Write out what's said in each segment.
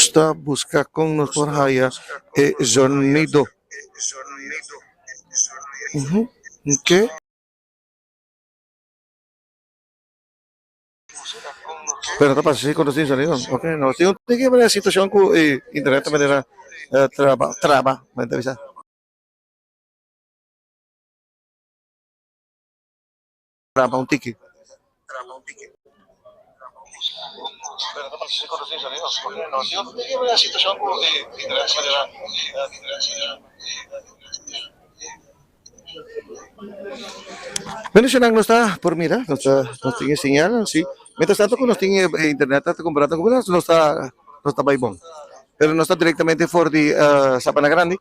Nos ta buska kon nos por haya e zonido. Oke. Pero ta pasa si ku nos tin sonido. Oke, nos tin un tiki manera situashon ku e internet ta manera traba, traba, mi ta bisa. Traba un tiki. Bendishonnan nos ta por mira, nos ta nos tin e señal si. Mientras tanto ku nos tin e internet ta kumprando ku nos nos ta nos ta bai bon. Pero nos ta direktamente for di Sabana Grandi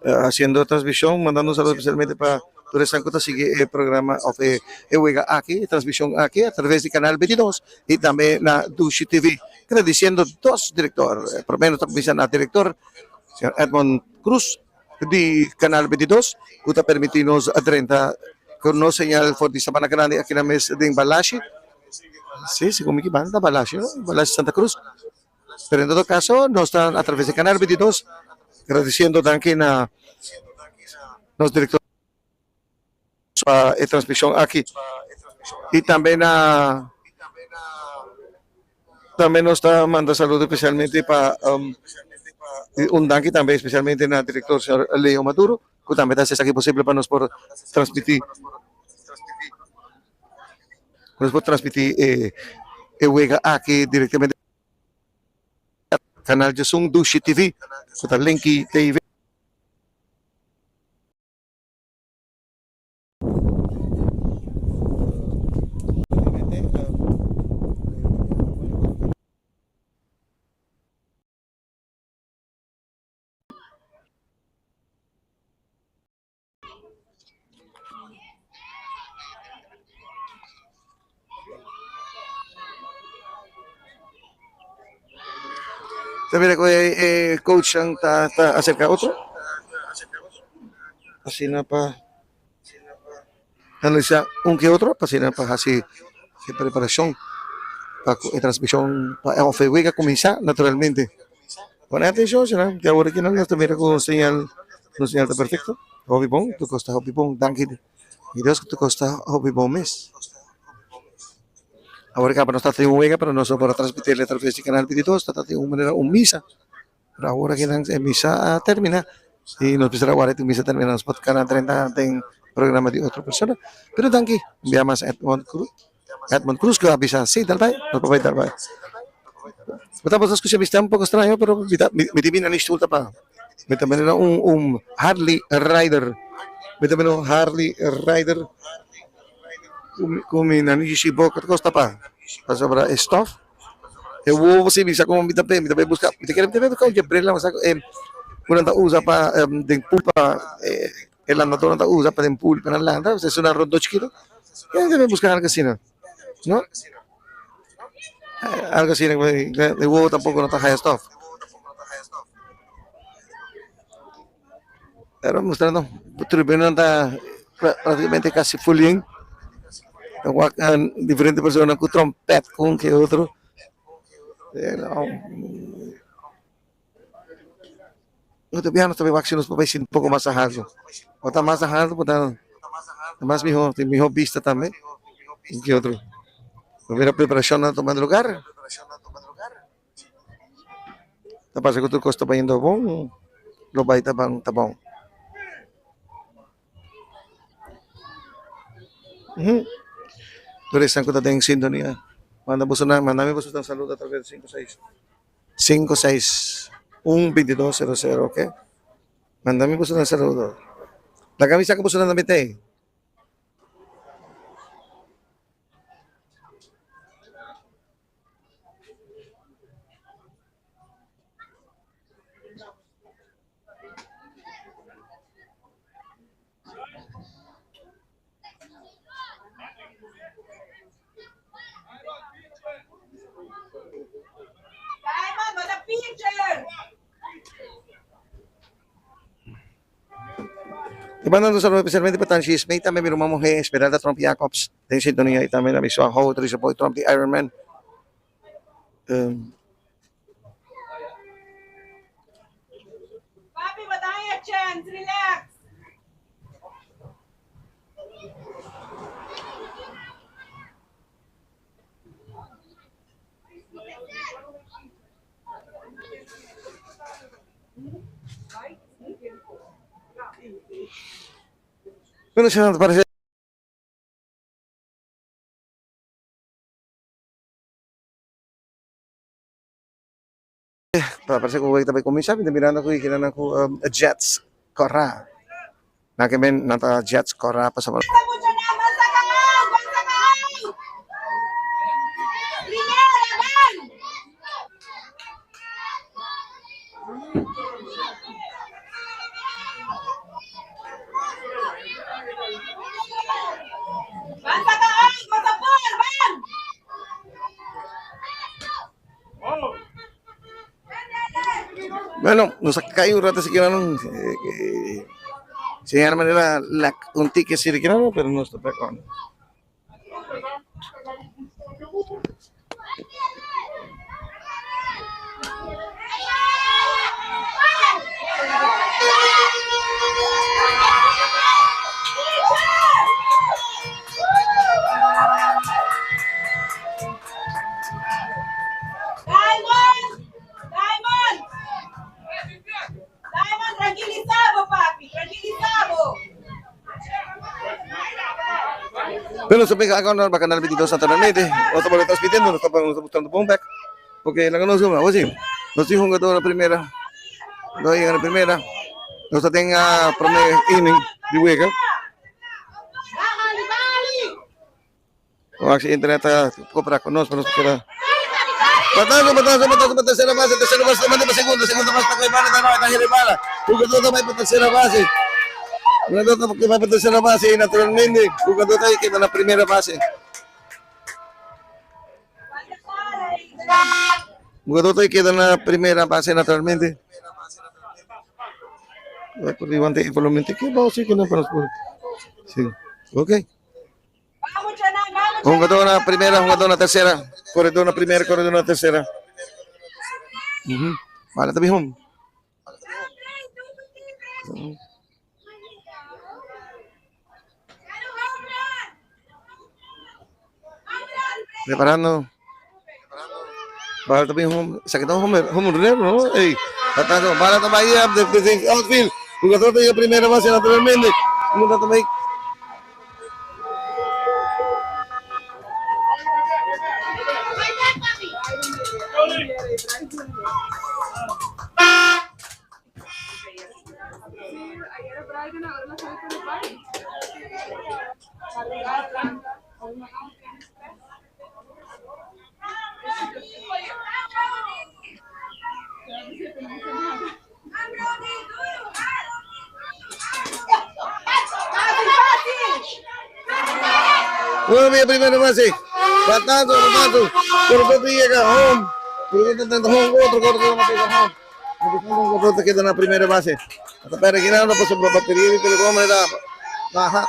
haciendo transmishon mandando un saludo especialmente pa tur esnan ku ta sigui e programa òf e e wega aki e transmishon aki a traves di Canal 22 i tambe na Dushi TV. Gradisiendo dos direktor, promé nos ta kuminsá na direktor señor Edmond Cruz. di Canal 22 cu ta permiti nos a drenta cu nos señal for di Sabana Grandi aki na mes den Balashi. Si, segun mi ki banda ta Balashi, no? Balashi Santa Cruz. Pero en todo caso nos ta a traves di Canal 22 agradeciendo danki na nos director pa e transmision aki y tambe na tambe nos ta manda saludo especialmente pa un danki tambe especialmente na director señor Leo Maduro cu tambe ta haci esaki posible pa nos por transmiti nos por transmiti e e wega aki directamente canal Djesun Dushi TV cu ta Linky TV. Ta mira ku e coachnan ta aserka otro asina pa analisá un ke otro pa asina pa hasi e preparashon pa ku e transmishon pa òf e wega kuminsá naturalmente. Pone atenshon si nan te awor aki nos ta mira ku señal nos señal ta perfekto hopi bon tur kos ta hopi bon danki Dios ku tur kos ta hopi bon mes. Awor kaba nos ta tin un wega pero nos no por a transmitirle atraves di canal 22 ta tin un manera un misa pero awor aki nan e misa a termina y nos mester a wara tin misa termina nos por cana drenta den programa di otro persona pero danki un bia mas Edmond Cruz Edmond Cruz cu a bisa si dal bay nos por bay dal bay bo tabata scucha mi stem un poco straño pero mi ta mi tin mi nanish tul tapa mi ta manera un un Harley Rider mi ta manera un Harley Rider. Ku mi nanishi boka ta kosta pa pasobra e stof e wowo si mi sa komo mi ta mi ta bai buska mi ta kere mi ta bai buska un djebrel nan sa ku nan ta usa pa den pool pa e landadornan ta usa pa den pool pa nan landa es una rondo chikito mi ta bai buska algo asina no algo asina e wowo tampoco no ta haya stof Pero mustrando tribunan ta prácticamente casi full yen. Ta wak diferente persona cu trompet cu un que otro. No ta biaha nos ta bay wak si nos por bay sinti un poco mas ahalto. Ora ta mas ahalto por ta mas miho, tin miho bista tambe un que otro. Lo mira preparacionnan ta tumando lugar. Ta pasa ku tur kos ta bayendo bon, lo bai ta ban ta bon. Tur esnan ku ta den sintonia, manda boso nan, manda mi boso nan saludo atraves di sinku seis, sinku seis un bintidos sero sero, oke. Manda mi boso nan saludo. Laga mi sa ku boso nan ta mete. Te manda un saludo especialmente pa Tanchi Smith, tambe mi ruman muher Esmeralda Tromp Jacobs. Den sintonia y tambe na mi sua Howard Richard Boy Trump di Iron Man. Defense, relax. Bueno, si no te parece. Parece ku ta bai kuminsá, mi ta mirando ku kinan ku Jets kòrá. Nan ke men nan ta Jets kòrá pasobra. Bueno, nos a cay un rato siquiera no. Señora manera lek un ticket siquiera no, pero nos ta back on. Diamond! Diamond! Diamond, tranquilisa bo, papi. Tranquilisa bo. Bueno, sa pega agora na canal 22 naturalmente. Nos estamos transmitiendo, nos estamos buscando bom back. Porque la conozco, vamos así. Nos tiene jugador na primera. No llega na primera. Nos tenga primer inning de wega. Wak si internet ta coopera con nos, pero nos keda. Batazo, batazo, batazo pa tercera base, tercera base, manda pa segunda, segunda base, ta bala, ta ta hiri bala. Jugador ta bay pa tercera base. Jugador ta bay pa tercera base y naturalmente jugador ta queda na primera base. Jugador ta queda na primera base naturalmente. Vai por diante, por lo menos que vamos a que no para Sí. Okay. Hungador na primera, hungador na tercera. Corredor na primera, corredor na tercera. Uhum. Bala tabi home. Preparando. Bala tabi home. Sakit ang home, home runner, no? Ey, batazo. Bala tabi desde outfield. Jugador de primera base naturalmente. Jugador tabi. Bueno, mi primera base. Batazo, batazo. Por poco llega home. Por poco intenta home. Otro corredor no pega home. Por poco queda en la primera base. Hasta para que no pasó por batería pero como era baja.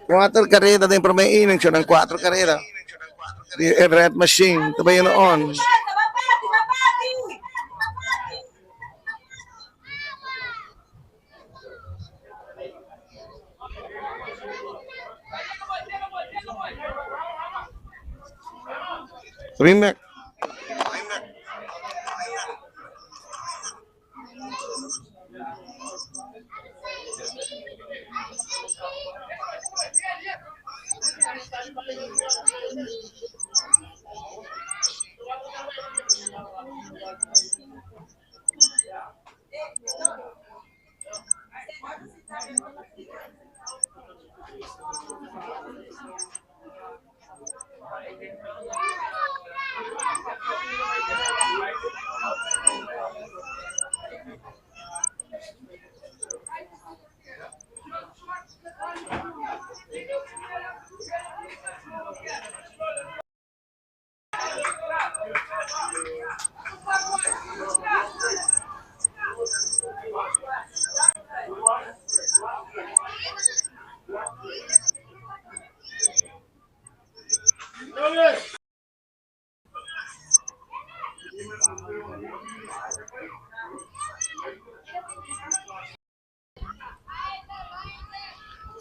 Cuatro carreras den prome inning, siya ng cuatro carreras. The Red Machine, tabay yun on. Remake.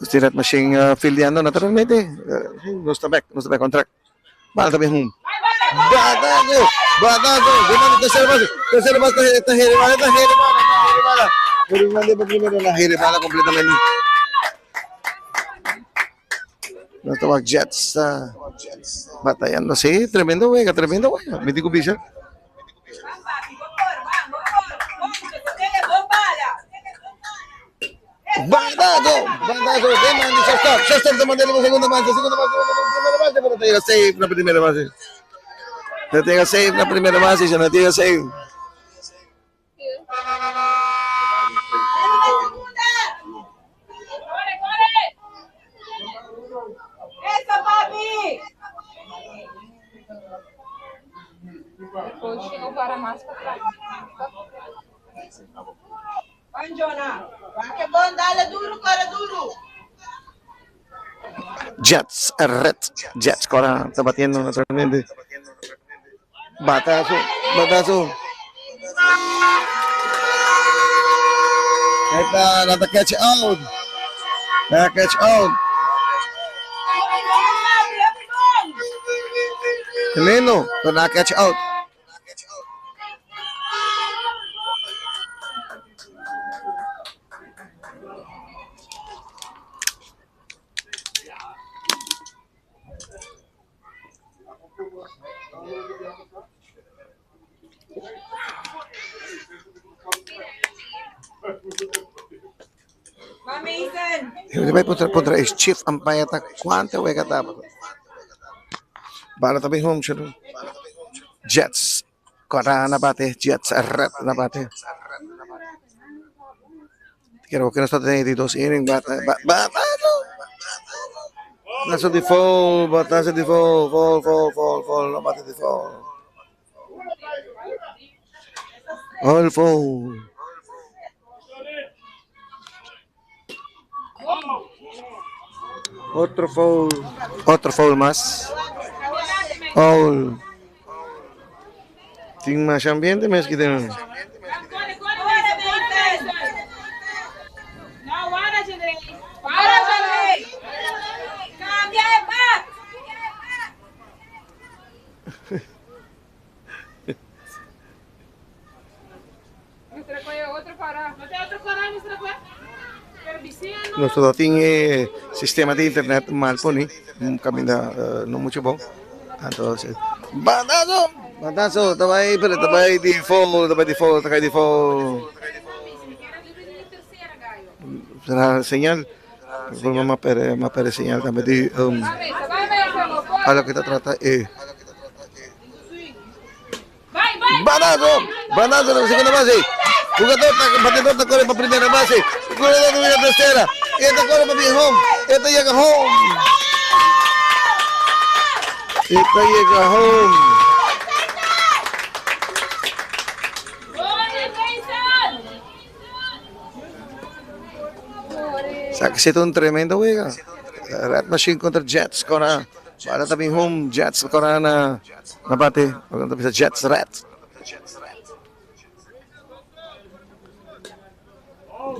Nos tin Red Machine uh, fildeando naturalmente. Uh, nos ta back, nos ta back on track. Bala ta bin home. Batazo, batazo, Demanda tercera base, tercera base ta ta here bala, ta here bala, ta here bala. Pero mande pa primero na here bala completamente. Nos ta wak Jets ta batallando. Sí, tremendo wega, tremendo wega. Mi tin ku bisa. Batazo, batazo, demanda shortstop, shortstop ta manda riba segunda base, segunda base, primera base, pero ta llega safe na primera base. Ta llega safe na primera base, ya no llega safe. Jets, red, Jets, ahora está batiendo naturalmente. Batazo, batazo. Ahí está, la catch out. La catch out. Tremendo, pero la catch out. Yo bai puntra puntra e chief umpire ta cuanto wega tabata. Bala ta bin home chulu. Jets kora na bate Jets red na bate. Kero que nos ta tene di dos inning bata bata Batazo di foul, batazo di foul, foul, foul, foul, foul, na bate di foul. All foul. Otro foul. Otro foul mas. Foul. Tin mas ambiente mes ki tin. Nos ta tin e sistema di internet mal poni, un caminda no mucho bon. Entonces, batazo, batazo, ta bay, pero ta bay di foul, ta bay di foul, ta cay di foul. Será señal, por ma pere, ma pere señal tambe di um, a lo que ta trata e. Banazo, banazo na segunda base. Jugador ta, batidor ta corre pa primera base. Corredor ta bira tercera. E ta corre pa bin home. E ta yega home. E ta yega home. Sa que ta un tremendo wega. Red Machine contra Jets. Cora, bala ta bin home. Jets cora na na bate. Ta bisa Jets Red.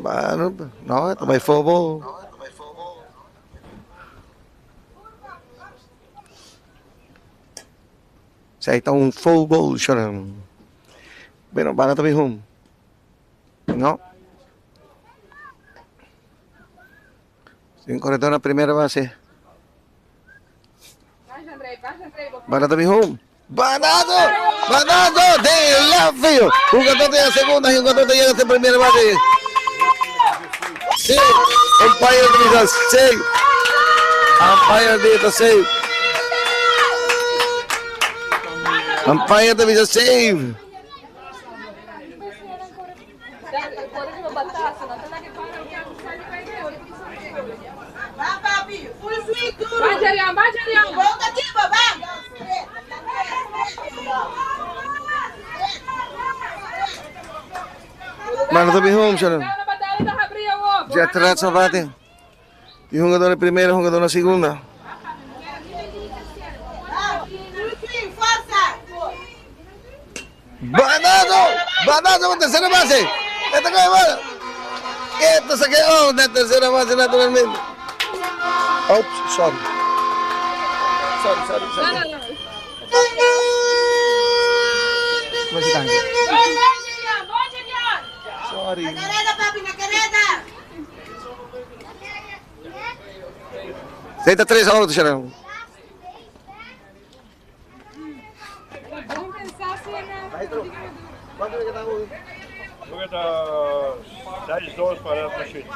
Ba, no, ta bay foul ball. Sa ta un foul ball, shonan. Bueno, bala ta bin home. No. Sin corredor na primera base. Bala ta bin home. Banazo! Banazo! De left field. Jugador de la segunda, jugador de llega a primera base. Sí. Umpire dice safe. Umpire dice safe. Umpire dice safe. Mano ta bin home, Sharon. Jet Rats na bate. Tin jugador na primera, jugador na segunda. Banazo! Banazo pa tercera base. Esta coge bola. Esta saque out na tercera base naturalmente. Oops, sorry. Sorry, sorry, sorry. Masih tangki. Sorry. Na kareda, papi, na kareda! 33 out, Sharon. Maestro, ¿cuánto le queda hoy? Look at 6-2 pa Red Machine.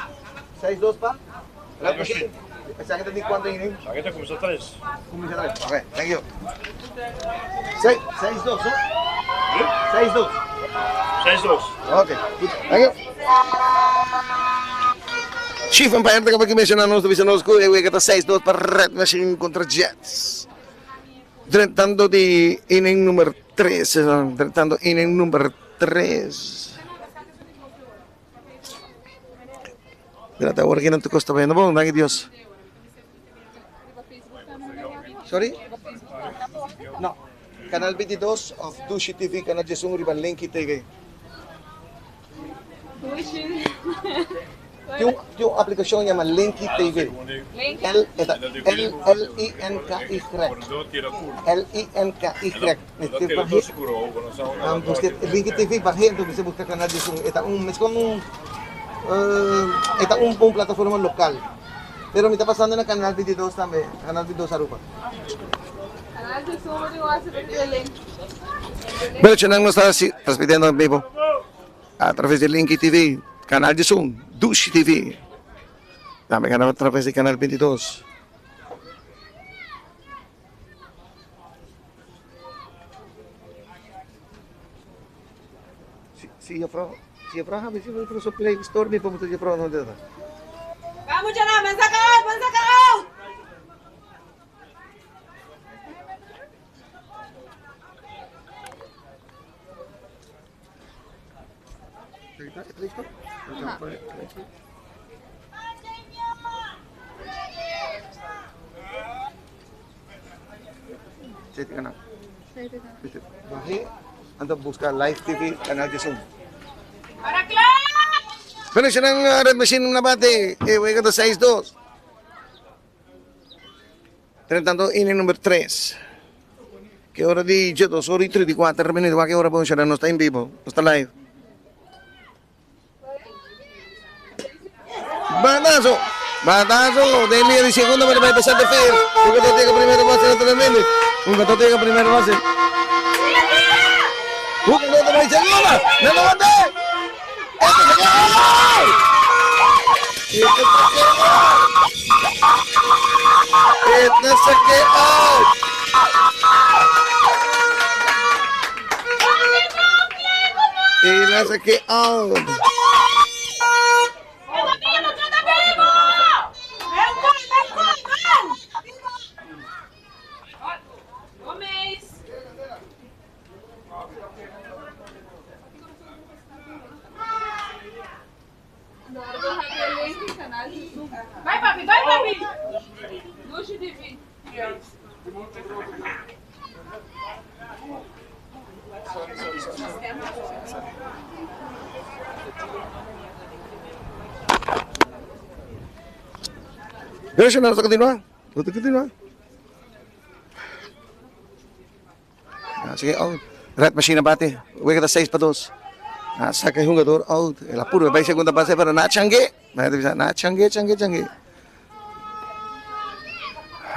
6-2 pa? Red Machine. Sa akin di cuánto inning? Sa akin kuminsa 3. Kuminsa 3. Okay, thank you. 6-2, no? 6-2. 6-2. Okay, good. Thank you. Chief Umpire ta kaba menciona nos bisa nos ku e wega ta 6-2 pa Red Machine kontra Jets. Drentando di inning number 3, drentando inning number 3. Mira, awor aki nan tur kos ta bayendo bon, danki Dios. Sorry? No. Canal 22 of Dushi TV, Canal 11 riba Linky TV. Tin un, tin un aplikashon yama Linky TV. L, eta, L, L, I, N, K, Y. L, I, N, K, Y. Mester bajé. Busca Linky TV, bajé, entonces busca Canal 11. Eta un, es como un, eta un, un plataforma local. Pero mi ta pasando na Canal 22 tambe, Canal 22 Aruba. Bueno, Chanang nos ta transmitiendo en vivo a través de Linky TV, Canal 11, Dushi TV. Tambe a través de Canal 22. Si, si, juffrouw, si juffrouw, ha, si juffrouw so Play Store, mi pa juffrouw no dito. Vamos, Jana! Mansa ka out! Mansa ka out! Play Store? Zit ka na. Bahi, ando busca Live TV, Canal 11. Para Clark! Bueno, siya ng Red Machine na bate. Eh, wega to 6-2. Drentando inning number 3. Ki ora di 2 ora y 34 minuut. Ki ora po siya no ta en vivo. No ta live. Batazo. Batazo de línea de segunda para empezar de field. Jugador llega primera base naturalmente. Jugador llega primera base. Jugador de segunda. ¡No lo bate! ¡Este se queda! ¡Este se queda! ¡Este se queda! Y la saqué out. Katabi mo! Katabi mo! Bangkol! Bangkol! Bang! Gomez! Vai, papi! Vai, papi! Dushi TV. Pero siya na continua. Continua. Ah, sige, out. Red Machine bate. Wega ta 6 pa 2. Ah, saca el jugador out. El apuro va segunda base para na changue. Na changue, changue, changue.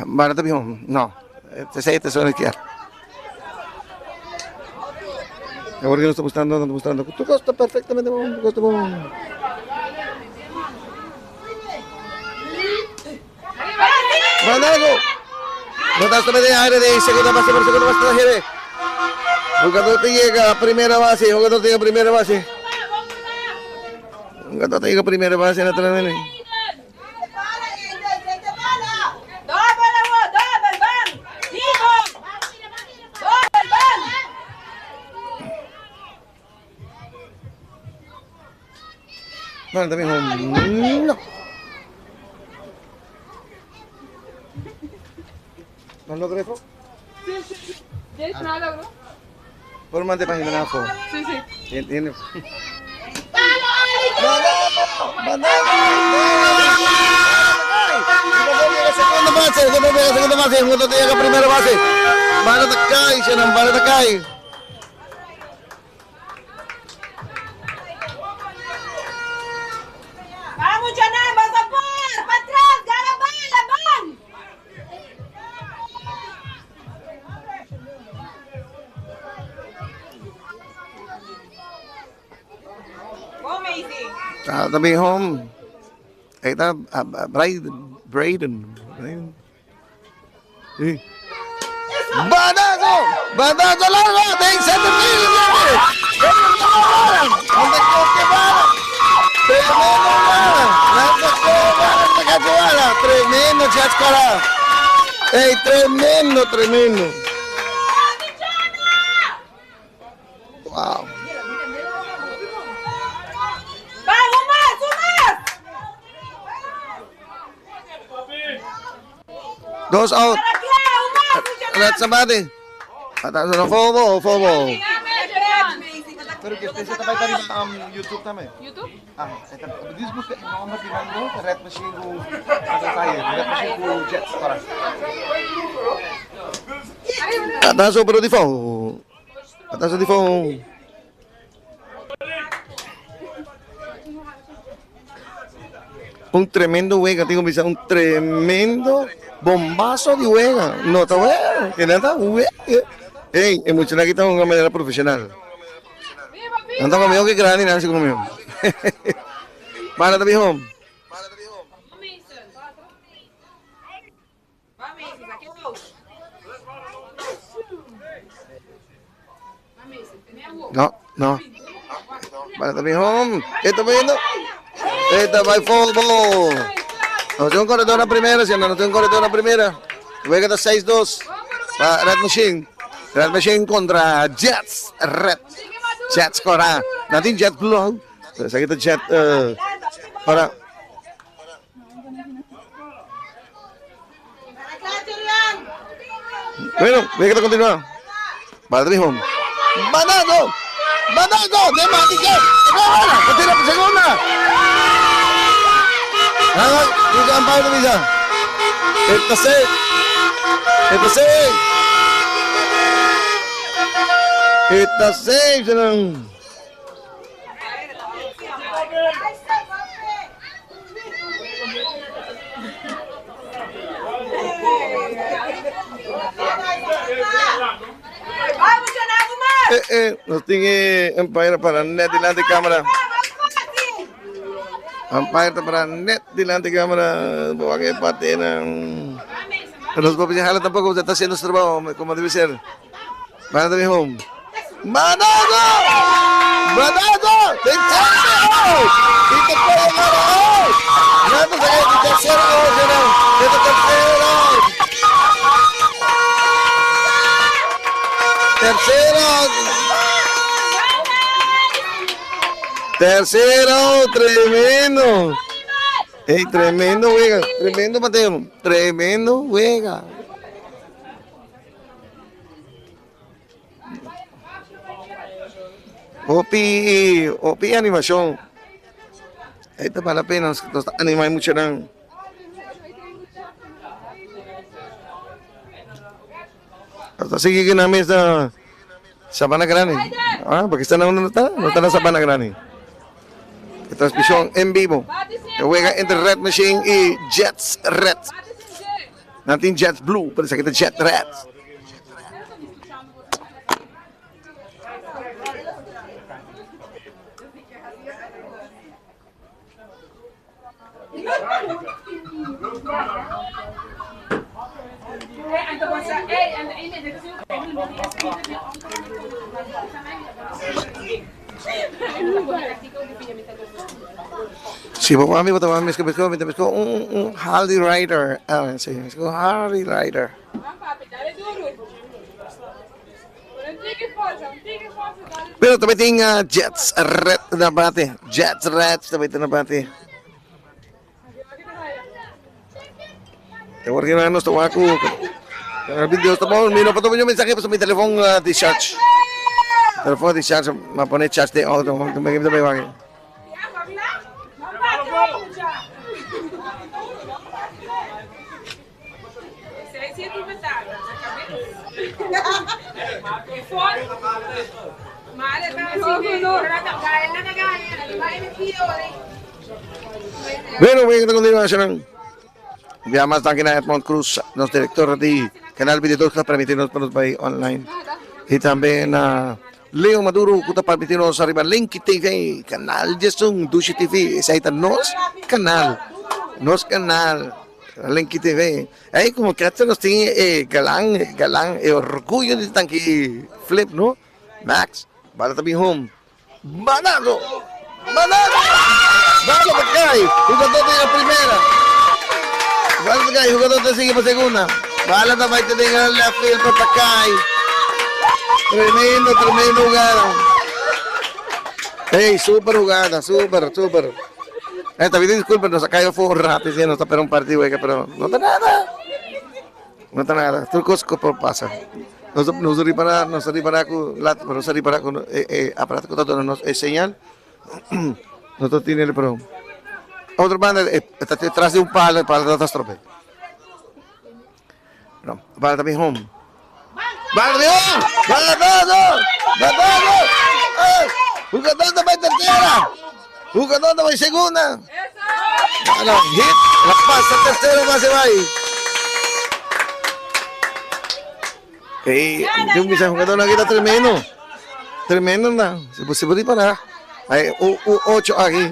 Barata no. Este este son el que. Ahora que lo está mostrando, no está mostrando. Tu costa perfectamente bom, costa bom. Batazo. Batazo de aire de segunda base por segunda base de GB. Jugador te llega a primera base, jugador te llega a primera base. Jugador te llega a primera base naturalmente. Bala, Angel! Sente bala! Double ako! Double! Bang! Dito! Double! Bang! No, también no. ¿No logré eso? Sí. Yes, nada logró. Por más de página abajo. Sí. Tiene. Tiene. Palo, ¡Banano! ¡Banano! base, un ta llega primera base. Bala ta cai, Shannon, bala ta cai. Vamos, Janan, vas a por! Pa atras, gara bala, ban! Go, Maisie! Ah, también home. Ahí está ah, Braden. Braden. Braden. Sí. ¡Batazo! ¡Batazo largo! ¡De center field! ¡Donde coge bala! ¡Tremendo bala! ¡Lanza bala! ¡Lanza bala! ¡Tremendo, Chascara! ¡Ey, tremendo, tremendo! ¡Wow! Vamos, más, un más! Dos out. Para clara, un más, Red Janan! sa bate. Batazo na foul ball, foul ball. Pero que este también está en YouTube también. YouTube? Ah, esta, disguste, no anda tirando Red Machine ku Red Machine ku Jets para. Batazo pero di foul. Batazo di foul. Un tremendo juega, tengo que un tremendo bombazo de juega. No está bueno, que nada juega. Ey, emocionado que estamos de una manera profesional. Viva, viva! Anda conmigo que grande, nada conmigo. Para también, Mason. Va, Maisie, aqui é o Va, Mason, tenía huevo. No, no. Para también, Esto viendo. Esta va foul ball. No tengo un corredor en la primera, si no, no tengo un corredor en la primera. Juega de 6-2. Va Red Machine. Red Machine contra Jets Red. Jets Cora. Nothing Jet Blue. Pero sa kita Jet para Para clara, Julian! Bueno, voy a continuar. Padre home. ¡Banazo! ¡Banazo! ¡De Matica! ¡Continúa por segunda! Nada, dice Amparo, dice. Esta se. Esta se. Esta se. Vamos, Janan, un más! Nos tiene umpire para net delante cámara. Vamos, Maisie! Umpire para net delante cámara. Buwag pati ng... Pero los papis tampoco está haciendo su trabajo como debe ser. Van a home. ¡Manazo! ¡Manazo! ¡Tercero! ¡Dito po ang out! Nato sa kaya, tercero out! Dito tercero! Tercero! Tercero, tremendo. Ey, tremendo juega, tremendo Mateo, tremendo juega. Opi, opi animación. Esta vale la pena, nos anima mucho. Hasta sigue que namin sa Sabana Grande. Ah, porque está no está, no está en la Sabana Grande. Transmisión en vivo. Que juega entre Red Machine y Jets Red. Natin Jets Blue, pero sa kita Jet Red. Si bo mami, bo mami, me me me un Harley Rider. Ah, sí, es un Harley Rider. Pero también tem Jets Red na bate. Jets Red también tem na bate. Te voy a nos tawaku. Video está mira pa yung mensaje pa sa mi teléfono discharge. Teléfono discharge, ma pone charge de auto, me me me Bueno, voy a continuar, señor. Ya mas danki na Edmond Cruz, nos director di Canal 22 que ta permitirnos pa nos bay online. Y tambe na Leo Maduro ku ta permitirnos arriba Linky TV, Canal 11, Dushi TV. Esai ta nos canal, nos canal, Linky TV. Ey, como que nos tin e galan, galan, e orgullo di tanki Flip, no? Max, bala ta bin home. Banazo! Banazo! Bala ta kai! Jugador ta yega primera. Bala ta kai, jugador ta sigui pa segunda. Bala ta bai te den e left field pa ta kai. Tremendo, tremendo jugada. Ey, super jugada, super, super. Eh, ta pidi disculpa, nos a kai afo un rato, nos ta pera un partido, pero no ta nada. No ta nada, tur kos ku por pasa. Nos nos a ripará, nos a ripará ku lat, nos a ripará ku e e aparato ku ta duna nos e señal no ta tene pero otro banda e ta tras di un palo, e palo ta strobe. No, bala ta bin home. Bala ta bin home! Bala ta Batazo! Jugador ta bai tercera! Jugador ta bai segunda! Bala hit, la pasa tercera base bai. Ey, yung bisa jugador na kita tremendo. Tremendo na. Se se pode parar. Ay, u, u ocho aquí.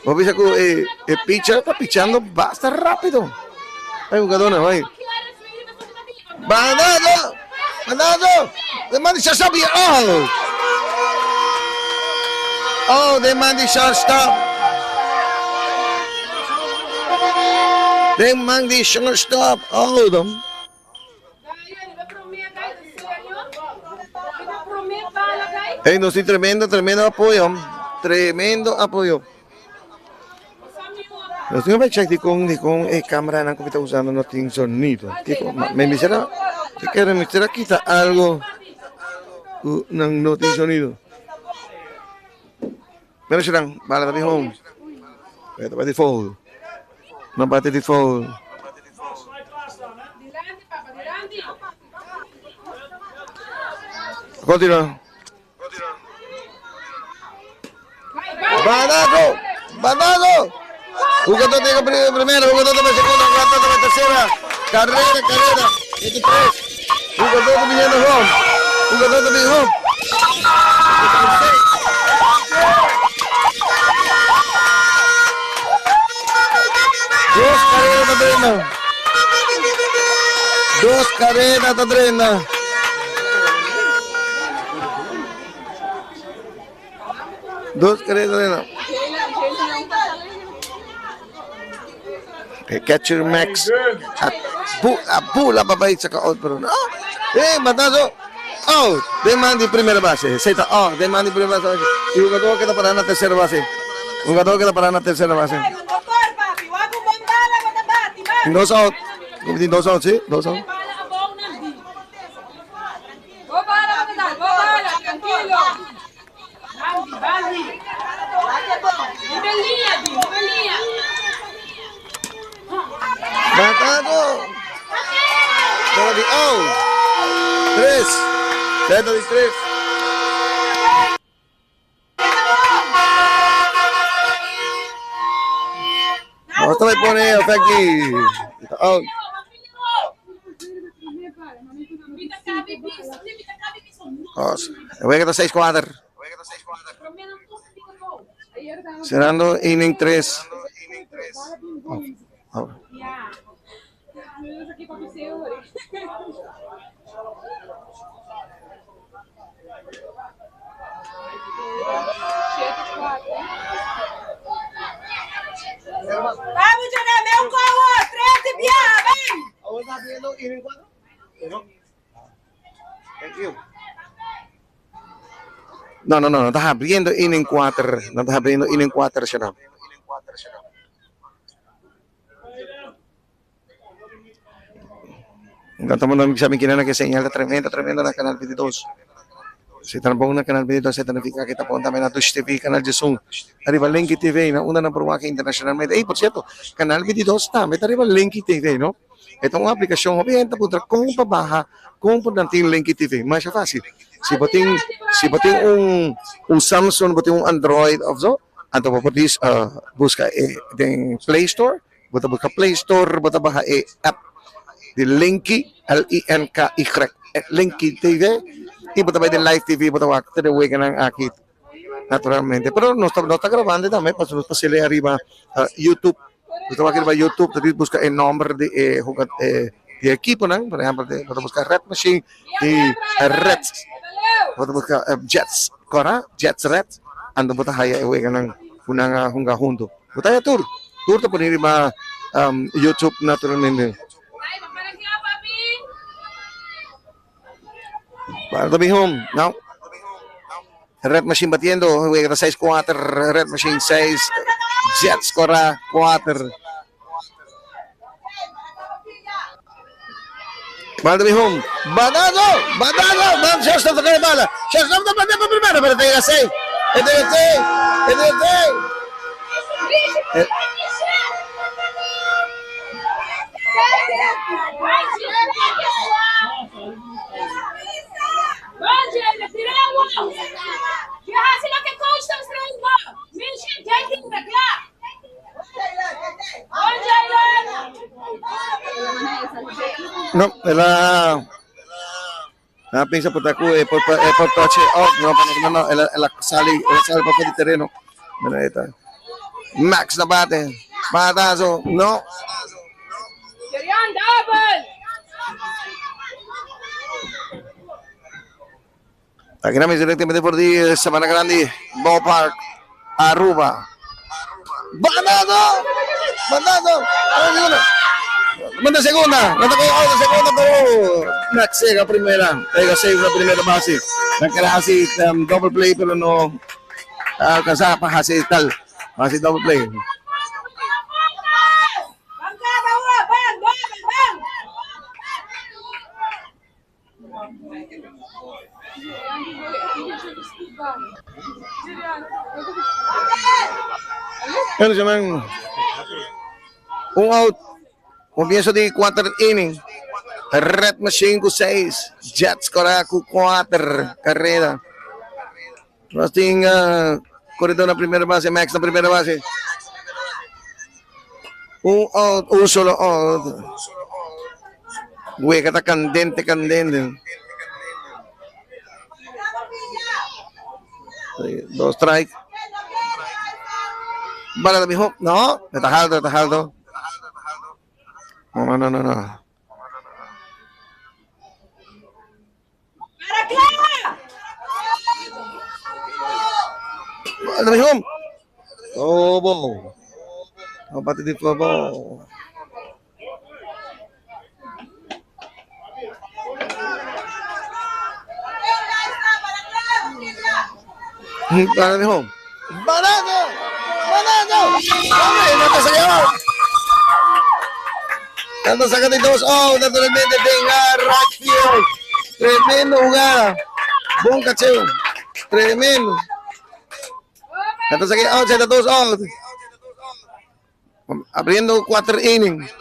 Vos bisa ku eh, e pitcher está pichando basta rápido. Ay, jugador na, ay. Banado! Banado! De man di shortstop y oh! Oh, de man di shortstop. De man di shortstop. Oh, dom. Hey, nos tin tremendo, tremendo apoyo. Tremendo apoyo. Nos tin check di con di con e camera nan ku ta usando no tin sonido. Tipo, me misera, te quiero me misera quita algo ku nan no tin sonido. Pero silang, bala tabi home. Ito ba di foul? No bate di foul. Continua. Banazo! Banazo! Jugador de primera, jugador de segunda, jugador de tercera. Carrera, carrera. 23. Jugador de viniendo home. Jugador de home. Dos carreras ta drena. Dos carreras ta drena. Dos carreras ta drena. E catcher Max a, bu, a bula pa bai saca out pero no. Eh, batazo. Out. Den man di primera base. Zeta out. Den man di primera base. Y jugador queda para na tercera base. Jugador queda para na tercera base. Dos out. Dos out, sí. Dos out. Batazo. Bola di out. Tres. Zeta di tres. Nos ta bai pone efect di out. E wega ta 6-4. Cerrando inning 3. Oh. Vamos, Jonah, meu colo, 13 bia, vem! Thank you. No, no, no, no ta abriendo inning 4. No ta abriendo inning 4, Shanam. Encanta mundo mi sabi kina que señal tremenda, tremenda na Canal 22. Si tampoco na Canal 22 se significa que tapon también na Tush TV, Canal Jesum, arriba Linky TV, na una na por internacionalmente. Ey, por cierto, Canal 22 también arriba Linky TV, no? E ta un aplikashon hopi hende ta puntra kon pa baha, kon por nan tin Linky TV. Masha fásil. Si bo tin si bo tin un un Samsung, bo tin un Android òf so, anto bo por dis buska e den Play Store, bo ta buska Play Store, bo ta baha e app di Linky, L-I-N-K-Y, Linky TV, i bo ta bai den Live TV, bo ta wak tur e weganan aki. Naturalmente, pero nos ta nos ta grabando tambe pasobra nos ta sele ariba YouTube. Nos ta wak riba YouTube ta busca e nomber di e huga e di e ekiponan, por ehempel bo ta busca Red Machine y Reds, bo ta busca Jets kora, Jets Red, anto bo ta haya e weganan ku nan a hunga hunto. Bo ta haya tur, tur ta pone riba YouTube naturalmente. Para mi home, no. Red Machine batiendo, juega ta 6-4, Red Machine 6, Jets cora 4. Para mi home, batazo, batazo, bam, shortstop ta kaya bala, shortstop ta bate pa primera, pero te llega 6, e te llega 6, e te llega 6. No, el a a pensa por ta cu e por e por touch e out, no, no, no, el a el a sali el a sali pafo di tereno. Mira ahí ta. Max na bate. Batazo, no. Jerian, double! Aquí na directamente por di Sabana Grande Ballpark, Aruba. Batazo! Batazo! Manda segunda, no tocó out segunda, pero Max llega primera, llega safe na primera base. Na queda así um, double play, pero no alcanzaba para hacer tal, hacer double play. Bueno, llaman un out. Comienzo di cuater inning. Red Machine cu 6. Jets cora cu 4 carrera. Nos tin uh, corredor na primera base, Max na primera base. Un out, un solo out. Wega ta candente, candente. Dos strike. Bala ta miho. No, ta halto, ta halto. No, no, no, no. Bala ta miho. Oh, bo. Oh, bate di bo. Bala miho. Balazo! Balazo! Hombre, no te salió. Tanto saca de dos oh, naturalmente venga right field. Tremendo jugada. Buen cacheo. Tremendo. Tanto saca oh, de dos oh. Abriendo cuatro innings.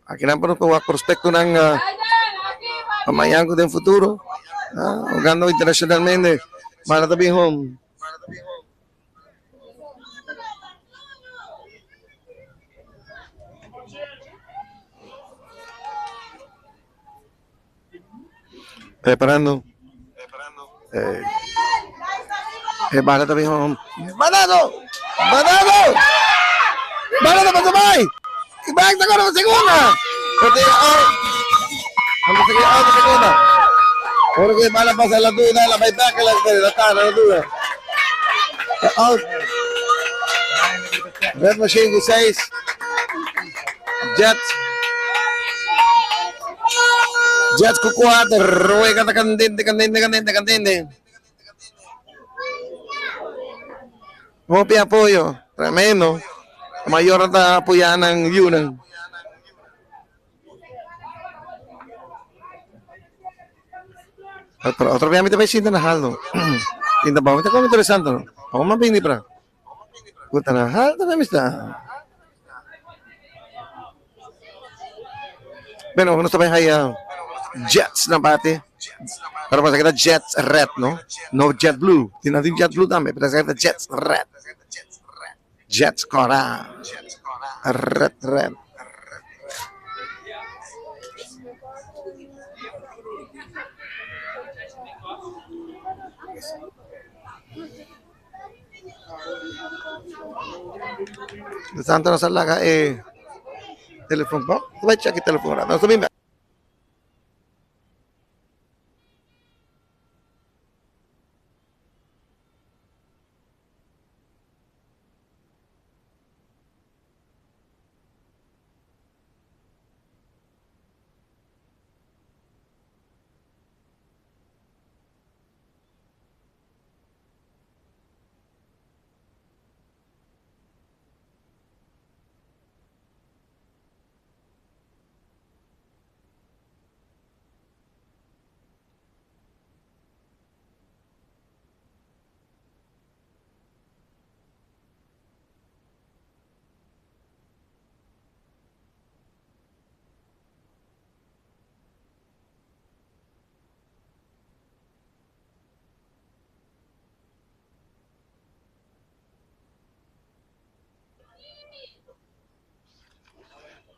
Aki nan por wak prospecto nan uh, pa mañan ku den futuro. Uh, jugando internacionalmente. Mara ta bin home. Preparando. Eh, eh, bala ta bin home. Balazo! Balazo! Bala ta pasa bay! Bag ta kora segunda! Pero out. Vamos a seguir out de segunda. Porque bala pasa la duda, la bay back, la la tara, la duda. Out. Red Machine ku 6. Jets. Jets ku 4. Wega ta candente, candente, candente, candente. Hopi apoyo. Tremendo. Mayor ta apoya ng yunan. Otro, otro vez mi sinta na haldo. Sinta ba? Ito como interesante, no? Ako mabini pra. Puta na haldo na mista. Bueno, nos ta bai haya Jets na bate. Pero pasa que ta Jets Red, no? No Jet Blue. Tin nan tin Jet Blue tambe, pero esaki ta Jets Red. Jets kora. Red, red. De tanto nos a laga e telefon bo. Bai check e telefon rato. Nos ta bin bek.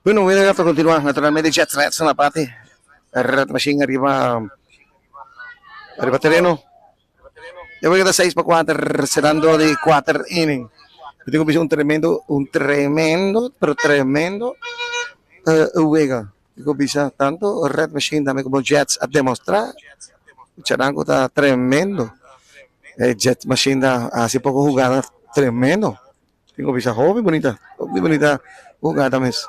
Bueno, wega ta continua naturalmente Jets Reds na parti Red Machine ariba ariba tereno. E wega ta 6 pa 4 cerrando di 4 inning. Mi tin ku bisa un tremendo un tremendo pero tremendo wega. Mi ku bisa tanto Red Machine tambe komo Jets a demostra Charango ta tremendo. E Jets Machine ta hasi poko hugada tremendo. Tin ku bisa hopi bunita, hopi bunita hugada mes.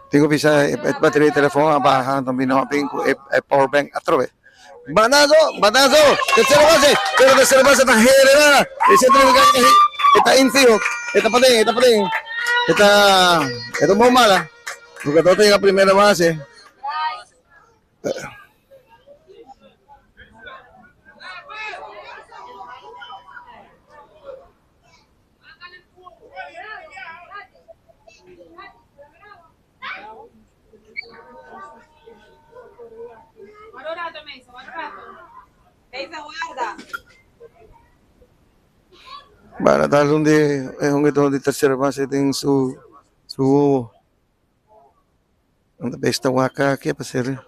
Tin ku bisa e bateria di telefon a baha anto mi no a bin ku e power bank atrobe. Batazo, batazo, tercera base, pero tercera base ta herera, e centro de calle e ta infield, e ta paden, e ta paden, e ta, e ta un bon bala. Jugador ta llega primera base. Para tal un di e hungador di tercera base den su su wowo. Unda bes ta wak ke pa ser.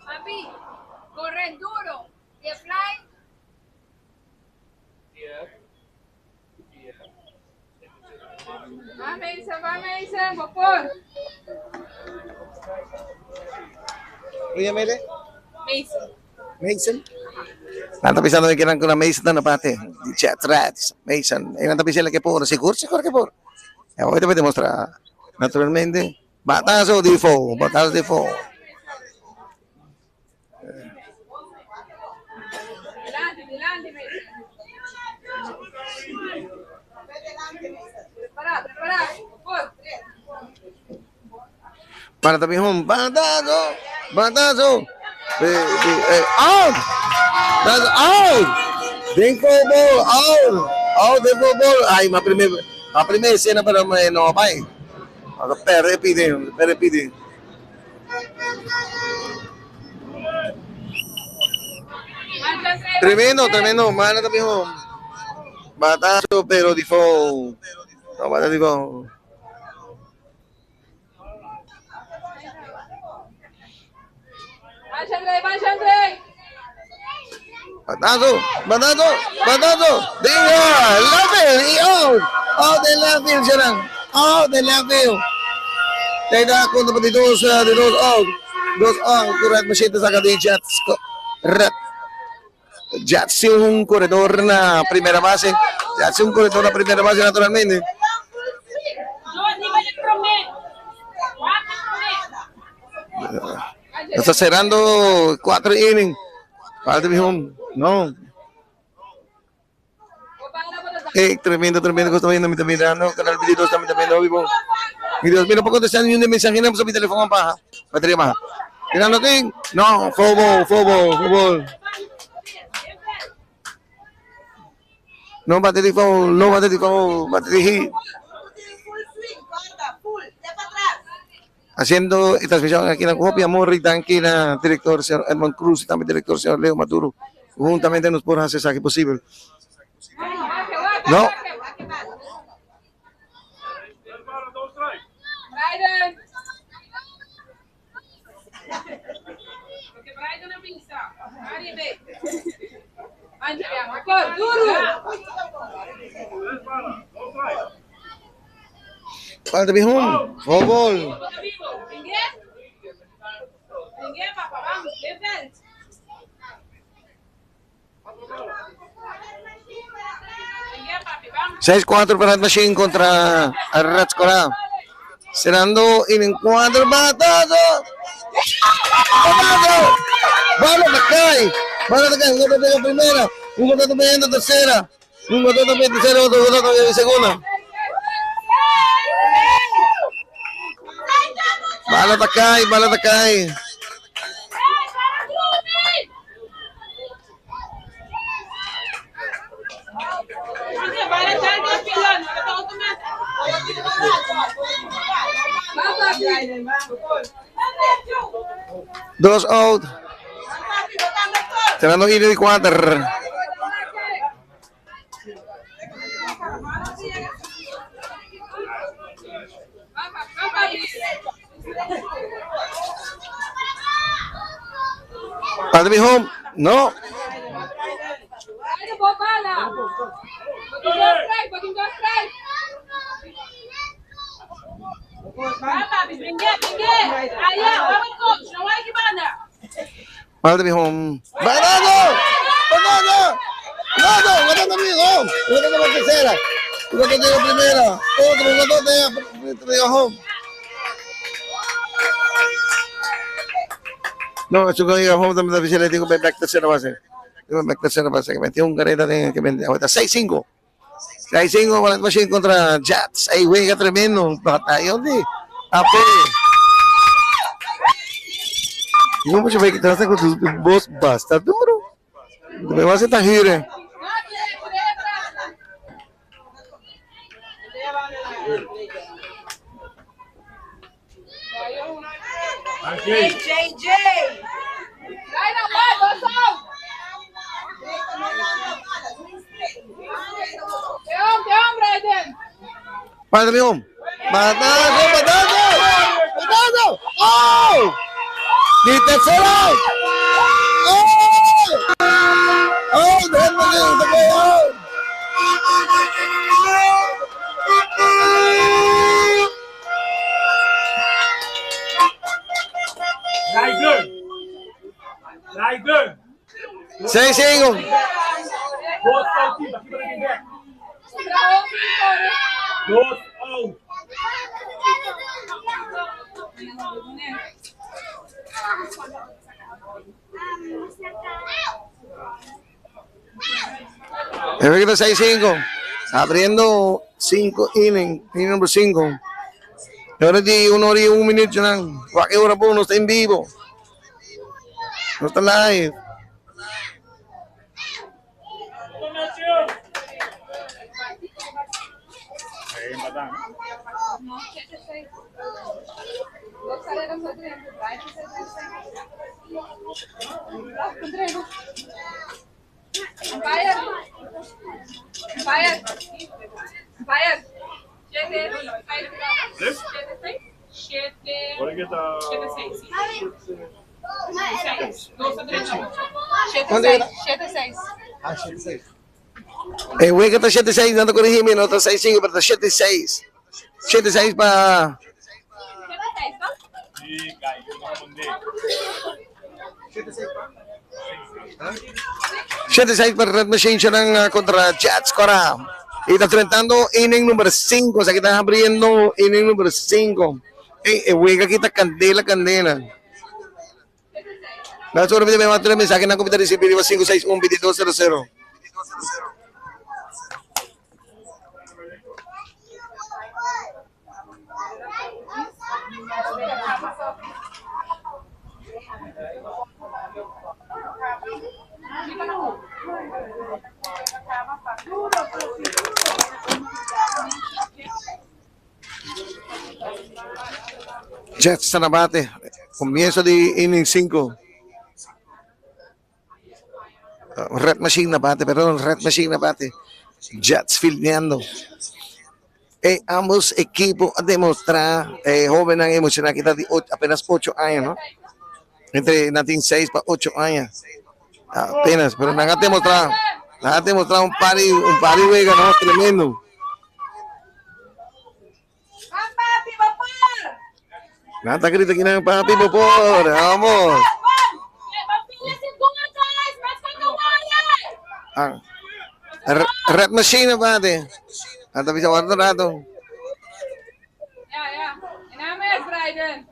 Papi, corre duro. Y fly. Va, Mason, va, Mason, por favor. Mele? Mason. Mason? Nan ta pensando que nan con Mason na parte. Di Jet Reds. Mason. E nan ta pensando que por. Seguro, seguro que por. E hoy te voy a demostrar. Naturalmente. Batazo di fo. Batazo di fo. Delante, delante, Mason. Prepara, prepara. Por favor. Para también un batazo. Batazo. Out. That's out. Den foul ball. Out. Out den foul ball. Ay, ma primer, ma primer escena pero me no vai. Perde pide, perde pide. Tremendo, tremendo. Mano también un batazo, pero di foul. No, batazo di foul. Batazo, batazo, batazo. Dinga, left field, y out. Out de left field, Sharon. Out de left field. Teka, kontra pa di dos, di dos out. Dos out. Correct machine saca di Jets. Red. Jets un corredor na primera base. Jets un corredor na primera base, naturalmente. Nos ta cerrando cuatro inning. Falta mi home. No. Hey, tremendo, tremendo que está viendo. Mi mirando. Canal 22 también está viendo vivo. Mi Dios, mira, poco contestar ni un mensaje no mi teléfono baja. Batería baja. Mirando aquí. No, fobo, fobo, fobo. No batería foul, no batería foul, batería hit. Haciendo transmisión aquí en la Copia Morri, Danquina, director señor Edmond Cruz y también director señor Leo Maduro. Juntamente nos por hacer eso posible. No. Falta Bijón. Fútbol. 6-4 para Red Machine contra Rats Cora. Cerrando en cuatro batazo. ¡Batazo! ¡Bala de cae! ¡Bala de cae! Un gol de primera, un gol de tercera, un gol de tercera, otro gol de segunda. Bala de cae, bala de cae. Dos out. Cerrando inning cuatro. Padre home. No. Padre home. ¡Banano! ¡Banano! ¡Banano! ¡Banano mi home! ¡Banano por tercera! ¡Banano de primera! ¡Otro! ¡Banano de home! No, eso que diga home también le digo back tercera base. Digo back tercera base que metió un carrera de que metió ahorita 6-5. 6-5 Red Machine contra Jets. Ay, juega tremendo. Batallón de AP. Y cómo se ve que te vas a con tu voz bastante duro. Me vas a estar gire. JJ. Padre mío. ¡Batazo, batazo! ¡Batazo! ¡Oh! ¡Ni tercero! ¡Oh! ¡Oh! ¡Déjame que ¡Oh! Leiden. Leiden. 6-5. Dos out, aqui para quem quer. Dos out. Efecto 6-5. Abriendo 5 inning. Inning número 5. Ahora di 1 hora y 1 minuto lang. Cualquier hora po, no está en vivo. No está live. Agora que tá. Ah, 7-6. Eh, güey, que está 7-6, no te corregime, no está 6-5, pero está 7-6. 7-6 para. Ih, caiu, não responder. 7-6 para Red Machine siya ng contra Jets Cora. Y está enfrentando inning número 5. O sea que están abriendo inning número 5. Eh, eh, güey, aquí está candela, candela. Na su ora mi manda mensahe nan ku mi ta risibí riba 561 2200. Jets ta na bate. Comienzo di inning 5. Red Machine na bate, perdón, Red Machine na bate. Jets fildeando. Eh, ambos equipos a demostrar, eh, jóvenes emocionados que está de apenas 8 años, ¿no? Entre natin 6 pa 8 años. Apenas, pero nada demostrado. Nada demostrado un party wega, ¿no? Tremendo. Papi, vapor! Nada grita aquí na papi, por, vamos. Ah. Red Machine na bate. Ata bisa warto rato. Ja, ja. En nou Bryden.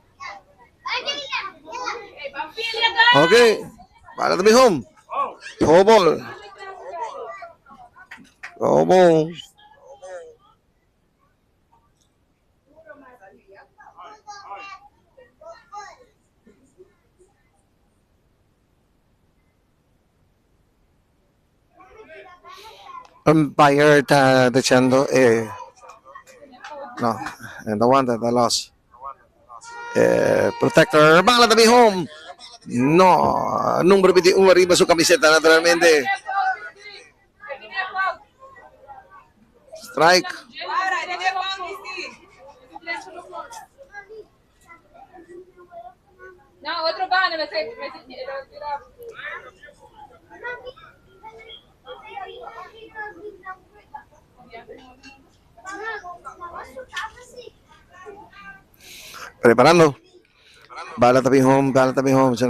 Hey, Pamphilya, guys! Okay. Para to be home. Foul ball. Foul ball. Umpire está echando no, the one that the loss. Protector, bala to be home. No, número 21 arriba su camiseta, naturalmente. Strike. Para, dit is fout, sí. No, otro bana, me se me Preparando. Bala to be home, bala to be home. Siya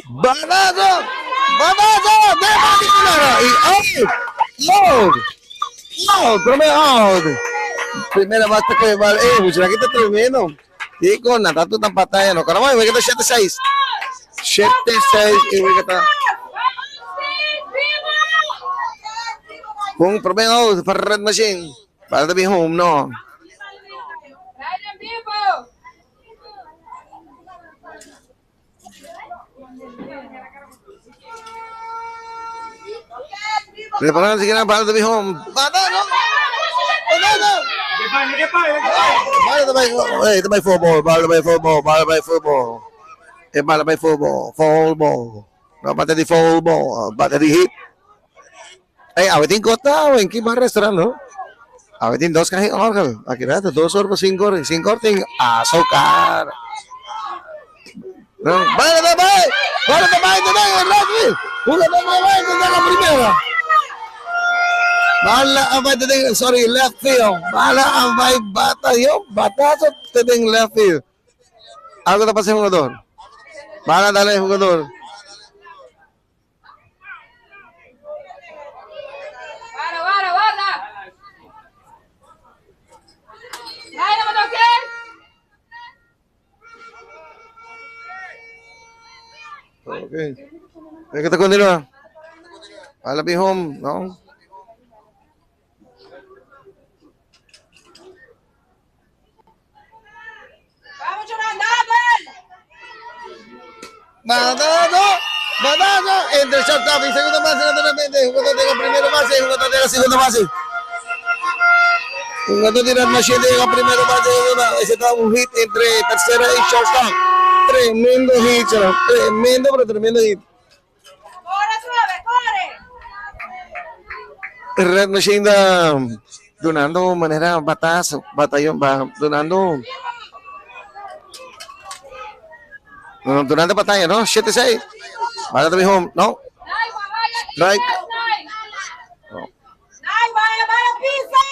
Balazo! Balazo! De particular! Y out! Out! Out! Primer out! Primera base que va. Pues aquí está tremendo. Y con Natato tan batalla, no. Caramba, voy a quedar 7-6. 7-6 y voy a quedar. Con primer out para Red Machine. Para to be home, no. Bryden, vivo! Preparando si para to be home. Balazo! Balazo! Bala by eh, by football, bala by football, bala by football. Eh, bala by football, foul ball. No, bate di foul ball, bate di hit. Eh, awitin kota, en qué más restaurant, no? Awitin dos cajas orgel. Aquí rato, dos horas, cinco horas, cinco horas, azúcar. No, bala by, bala by, bala by, jugador de by, de la primera. Bala abay te sorry, left field. Bala abay bata yo, batazo te den left field. Algo te pasa jugador. Bala dale jugador. Guarda, guarda, guarda! Bryden, wat oké? Okay. Venga, te continúa. Bala be home, no? Vamos, Jonan, double! Batazo, batazo, entre shortstop y segunda base, naturalmente. Jugador de la primera base, jugador de la segunda base. Jugador de la machine de la primera base, ese está un hit entre tercera y shortstop. Tremendo hit, chaval. Tremendo, pero tremendo hit. Corre, suave, corre! Red Machine da, donando manera batazo, batallón, va donando. No, durante batalla, ¿no? 7-6. Vaya to be home, no? Strike. No. Nay, vaya, vaya, pisa!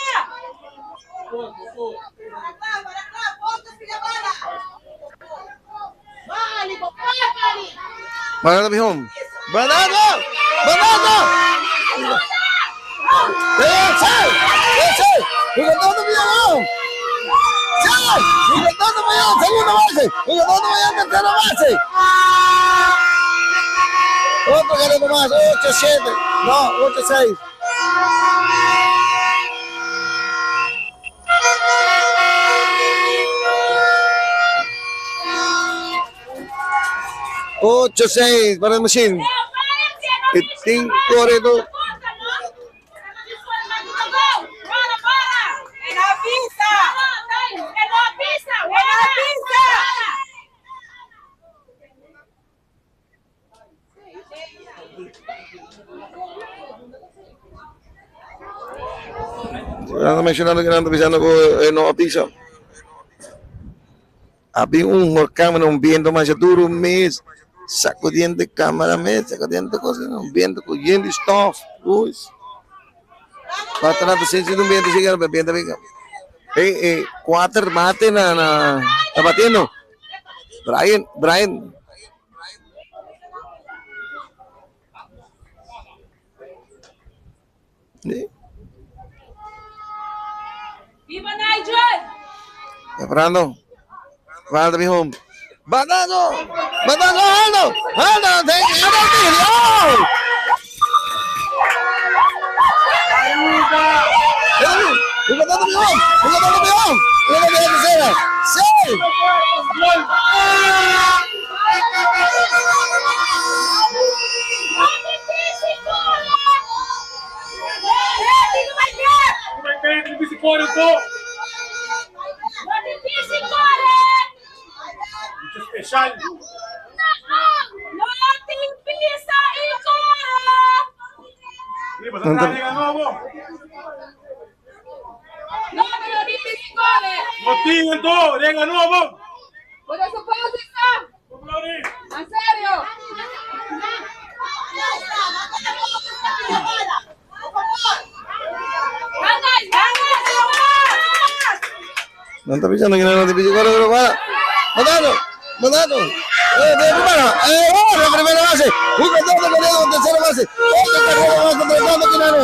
Vaya to be home. ¡Batazo! ¡Batazo! ¡Eh, seis! ¡Eh, seis! ¡Jugador de Villarreal! ¡Seis! ¡Jugador Jugador ta mañana segunda base. Jugador ta mañana tercera base. Otro carrera mas. 8-7. No, 8-6. 8-6 para Machine. E tin corredor. Nan ta mencionando que nan ta bisando cu e no a pisa. A bin un horcan mane un biento masha duro mes sacudiendo e camera mes sacudiendo cos un biento cu yen di stof uy. Bata nan ta sinti un biento así pero biento a bin e e cuater mate na na ta batiendo Brian Brian. Viva Nigel! Preparando. Falta mi home. Batazo! Batazo! Aldo! Aldo! Aldo! Jugador do Mion! Jugador do Mion! Jugador da terceira! Seis! Nan ta pisando kinan nan ta pisa kore kore para. Batazo! Batazo! Eh, de primera! Eh, oh, la primera base! Jugador de corriendo con tercera base! Otra carrera más contra el Quinano!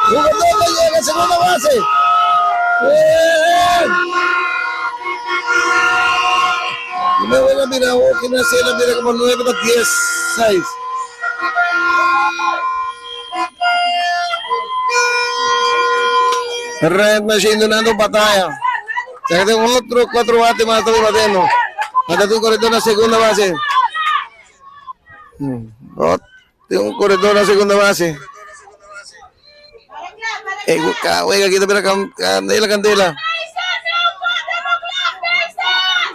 Jugador de llega a segunda base! Eh! Me voy a mirar, oh, que no sé, la mira como 9 para 10, 6. Red Machine donando batalla. Se queda otro 4 bates más está batiendo. Hasta un corredor en la segunda base. Un corredor en la segunda base. Oiga, aquí está la candela, candela.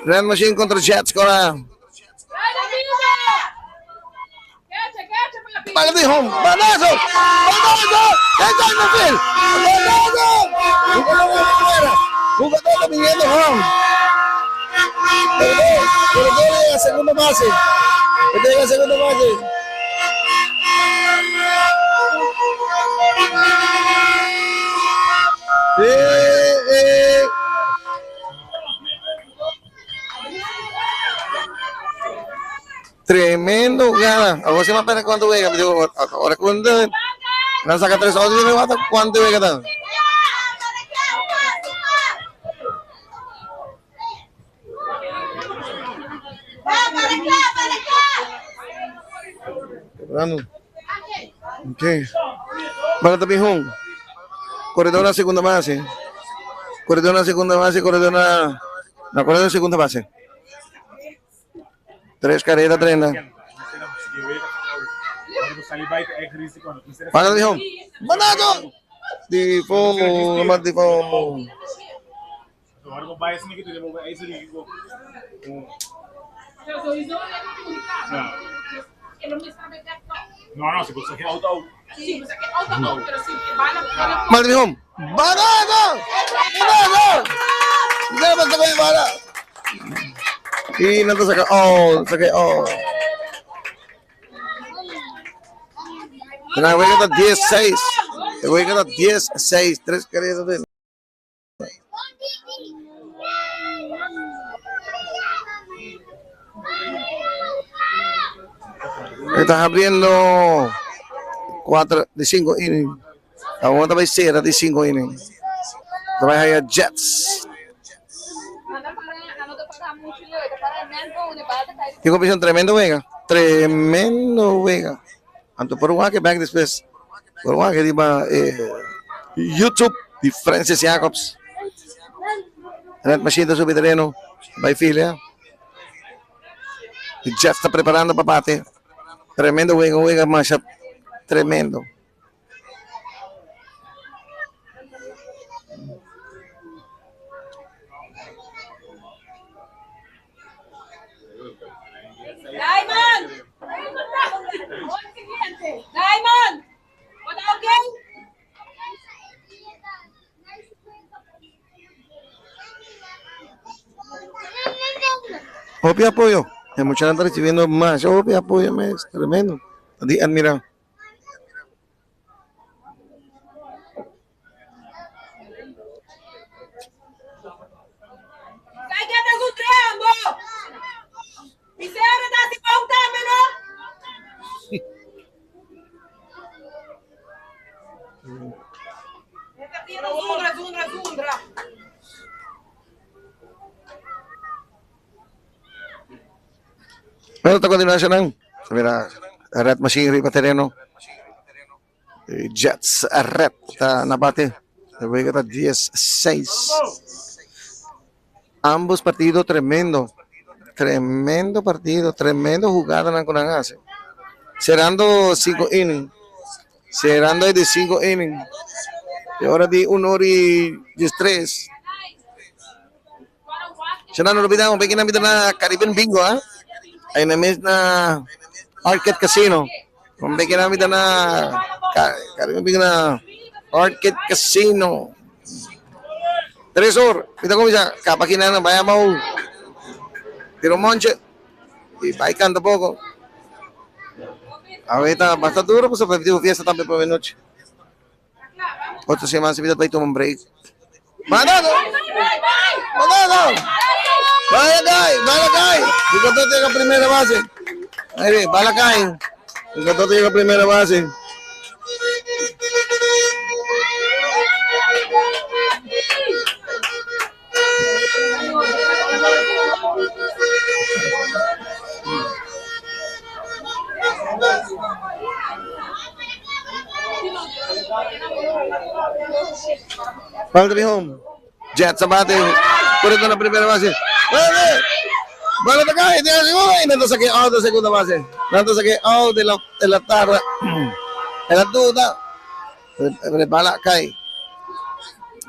Red Machine contra Jets, Cora. Para de home. ¡Banazo! ¡Banazo! ¡Está en el field! ¡Banazo! Jugador de fuera. Jugador viniendo home. Corredor llega a segunda base. Llega a segunda base. Tremendo gana. Ahora se me pena cuánto juega. Digo, ahora cuando no saca tres outs, me mata cuánto juega tan. Ok. Para también Corredor a segunda base. Corredor a segunda base, corredor a. No, corredor a segunda base. Tres carreras, 30. Para dijo, ¡Banazo! Di fo, di fo. Mal dijo, ¡Banazo! ¡Banazo! ¡No me saca bala! Y no te saca, oh, saca, oh. La juega está 10-6. La juega está 10-6. Tres carreras de. Estás abriendo 4 de 5 innings. Ahora va a ser de 5 innings. Trae a Jets. Tin competición tremendo wega. Tremendo wega. Anto por wak back despues. Por wak riba eh, YouTube di Francis Jacobs. Red Machine ta subi terreno. Bay filia. Y Jeff ta preparando pa bate. Tremendo wega, wega masha tremendo. Diamond! Diamond! What okay? Hopi apoyo. E muchanan ta recibiendo masha hopi apoyo mes. Tremendo. Di admira. Sai que é um trambo! Miséria da se pão também, não? Zundra, zundra, zundra. Bueno, ta continuación nan. Mira, Red Machine riba terreno. Jets Red ta na bate. Wega ta 10-6. Ambos partidos tremendo. Tremendo partido, tremendo jugada nan con hace. Cerrando 5 innings. Cerrando de 5 innings. Y ahora di 1 hora y 13. Siya na olvidamos, bigyan namin na Caribbean Bingo, ha? Ay na miss na Arcade Casino. Kung bigyan namin na Caribbean Bingo na Arcade Casino. Tresor, kita ko bisa kapakina na baya mau. Tiro monche. Y vai canta poco. Ahorita bastante duro, pues fiesta también por la noche. Otra semana se pide para tomar un break. ¡Mandado! ¡Mandado! ¡Vaya cae! ¡Vaya cae! El llega a primera base. Ahí ve, bala cae. El llega a primera base. Falta mi home. Jets abate. Por ito na primera base. ¡Vale! ¡Vale, te cae! ¡Tiene segunda! Y no saque out de segunda base. No saque out de la tarda. De la duda. Bala cae.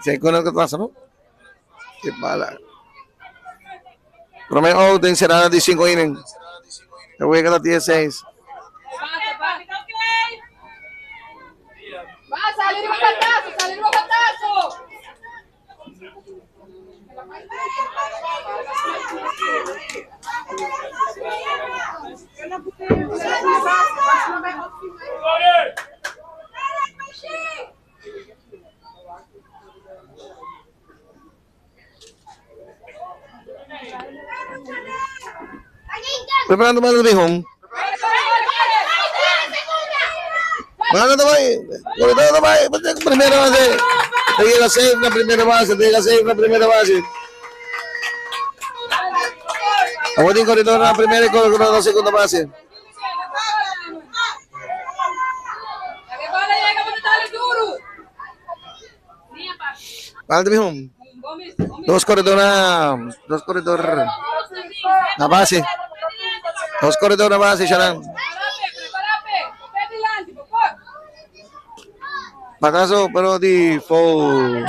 Se conoce qué pasa, ¿no? Qué bala. Romeo out en será de 5 innings. Te voy a quedar 16. Va, sale el batazo, sale el batazo. Preparando más el home. Mano também. Corredor também. Primeira base. Llega safe na primera base. Llega safe na primera base. Aguanten corredor na primera y corredor na segunda base. Dos corredor na dos corredor na base. Dos corredor na base, Sharan. Batazo, pero di foul.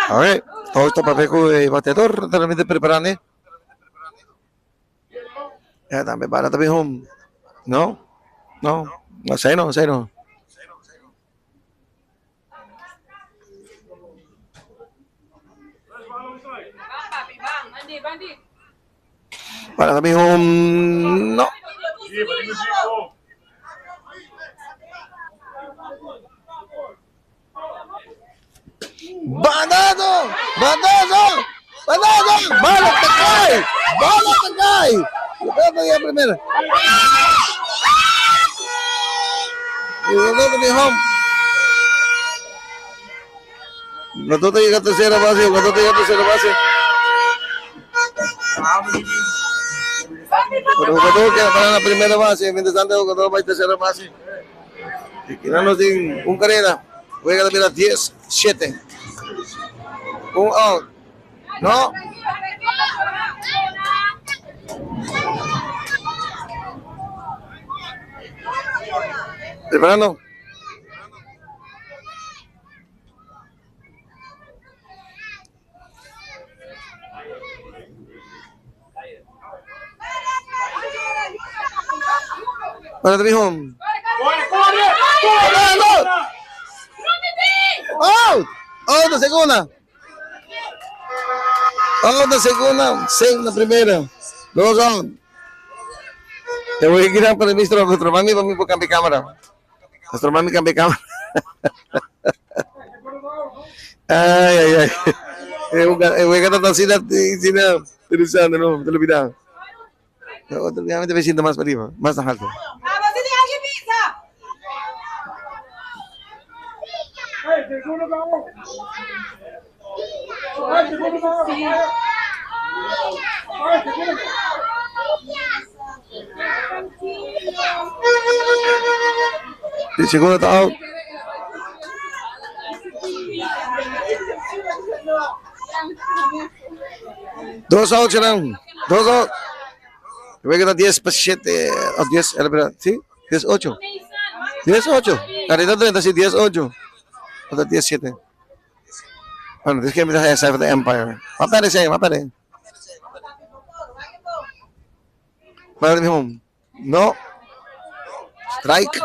A ver, todo está perfecto el bateador, totalmente preparando. Ya también para también home. No, no, no sé, no sé, no. Para también home. No. Bandazo! Bandazo! Bandazo! Bala ta kai! Bala ta kai! Jugador ta primera. Jugador ta bin home. Jugador ta yega tercera base, jugador ta yega tercera base. Pero jugador queda para la primera base, mientras tanto el jugador va a tercera base. Y queda nos din un carrera. Juega la mira 10, 7. Un out. No. Preparando. Para mi home. Out! Out na segunda. Out na segunda. Save na primera. Dos out. Te voy a quitar para el ministro. Nuestro mami va a mi cambio cámara. Nuestro mami cambia cámara. Ay, ay, ay. Voy a cantar así, interesante, no, te lo olvidaba. No, obviamente me siento más arriba, más alto. De segundo está out. Dos outs serán. Dos outs. Voy a quedar 10 para 7. O 10, era, ¿sí? 10, 8. 10, 8. Carita 30, sí, 10, 8. O 10, 7. Bueno, es que me da esa de Empire. Va a va a Madre mía, no. Strike.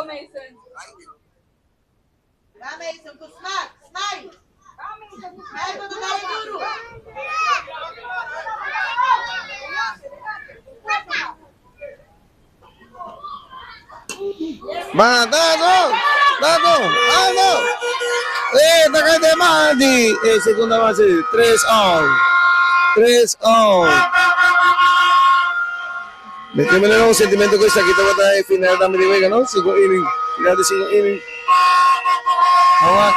Mandado, dado, ando. Toca de Mandy. Segunda base, 3 out. 3 out. Metiéndole un sentimiento que aquí te va a final también de juego, ¿no? 5 inning. Final de 5 inning. Vamos.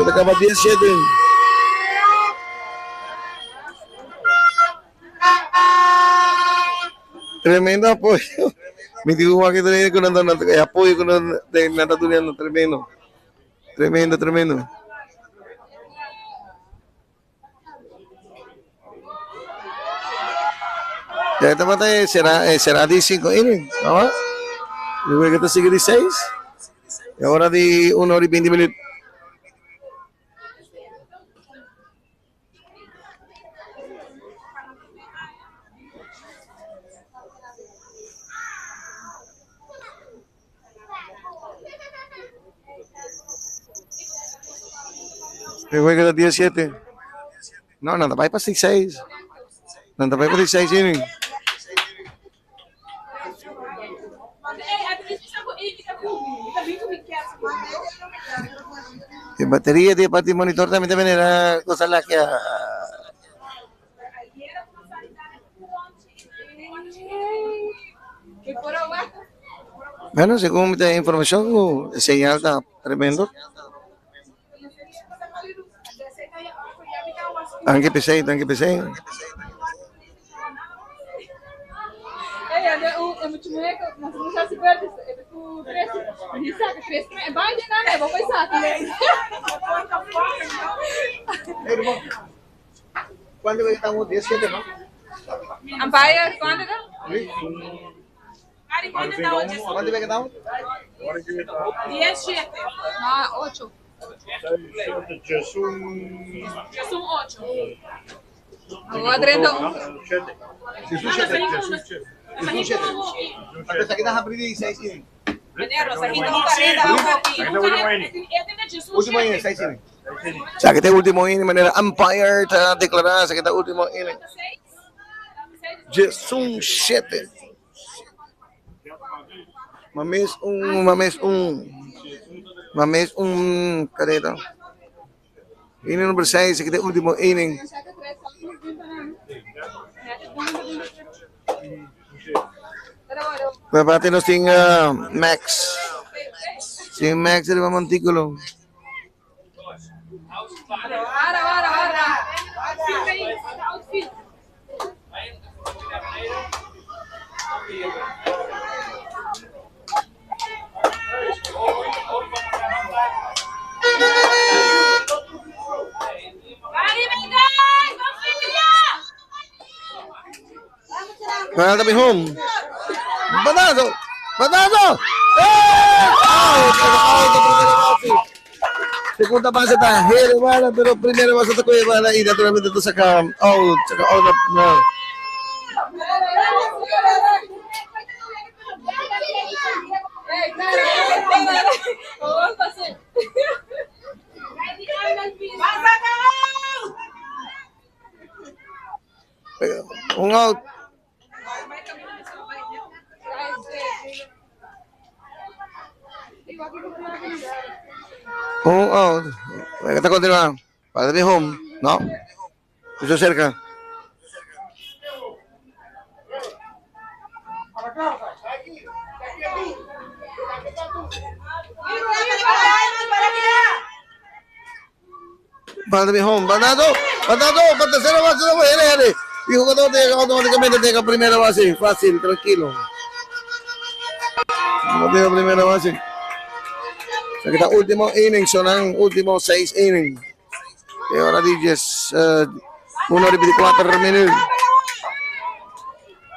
Acaba 10-7. Tremendo apoyo. Mi digo que tenía con apoyo con de tremendo. Tremendo, tremendo. Ya esta batalla será de 5 innings, ¿no? Luego que sigue de 6. Y ahora de 1 hora y 20 minutos. Juega de 17. No, nada, va para 6. Nada, va para 6 innings. En batería de parte monitor también también era cosa la que Bueno, según mi información, el señal está tremendo. Tanque PC, tanque PC. ¿Cuándo estamos? 17, ¿no? Umpire, ¿cuándo? ¿Cuánto estamos? 10, 7. No, 8. Jesús 8. Ahora 31. Último inning, 6 inning. O sea, que este último inning, manera umpire está declarada, que este último inning. Jesús 7. Mames un, mames un. Ma mes un careda. Inning number 6, aki ta e ultimo inning. Aparte nos tin Max. Tin Max riba montículo. Para ta home. Batazo! Batazo! Out! Out na primera base. Segunda base ta here bala, pero primera base ta kuya bala y naturalmente ta saca out, saca out na, na. Un out. Un out. Ta continua. Para de home. No. Eso cerca. Para de home. Banado. Banado. Para tercera base. No, R, R. Y jugador llega automáticamente llega a primera base. Fácil, tranquilo. No llega a primera base. O sea que está último inning, son último 6 innings. Y ahora DJs, 1 hora y 24 minutos.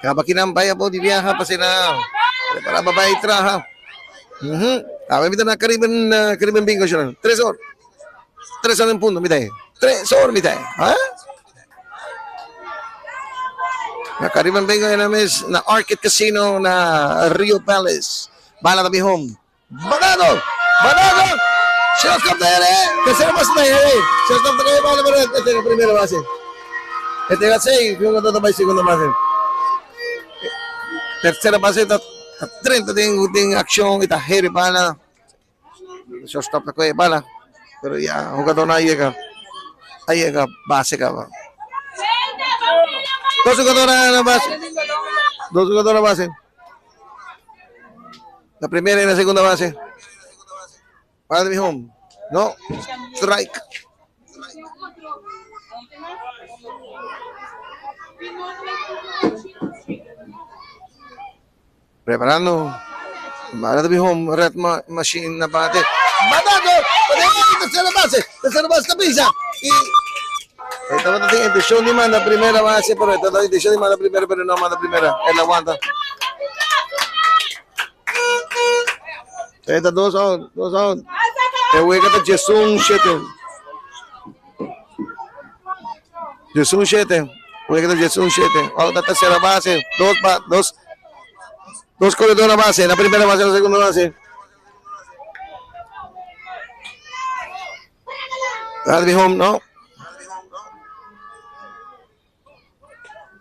Kaba kinampay po di viaja pa sila. Prepara babay traha. A ver, mita na Caribbean, Caribbean Bingo siya. 3 horas. 3 horas en punto, mita eh. 3 horas, mita eh. ¿Ah? Na Caribbean Bingo yan namin na Arcade Casino na Rio Palace. Bala tabi home. Banado! Banado! Shortstop na yan eh! Tercera base na yan eh! Shortstop na kayo, bala pero ito yung primera base. Ito yung safe, yung ito may segunda base. Tercera base, ito 30 ding aksyon, ito heri bala. Shortstop na kayo, bala. Pero ya, jugador na llega. Ahí llega, base ka ba? Dos jugadores na base. Dos jugadores na base. La primera y la segunda base. Para mi home. No. Strike. Preparando. Para mi home. Red machine na bate. Batago! Tercera base. Tercera base pisa. Y estaba la intención de manda primera base, pero esta la intención de manda primera, pero no manda primera. Él aguanta. Esta 2 out, 2 out. El juega de Jesús 7. Jesús 7. Juega de Jesús 7. Ahora tercera base. Dos corredores base. La primera base, la segunda base. Adri home, no.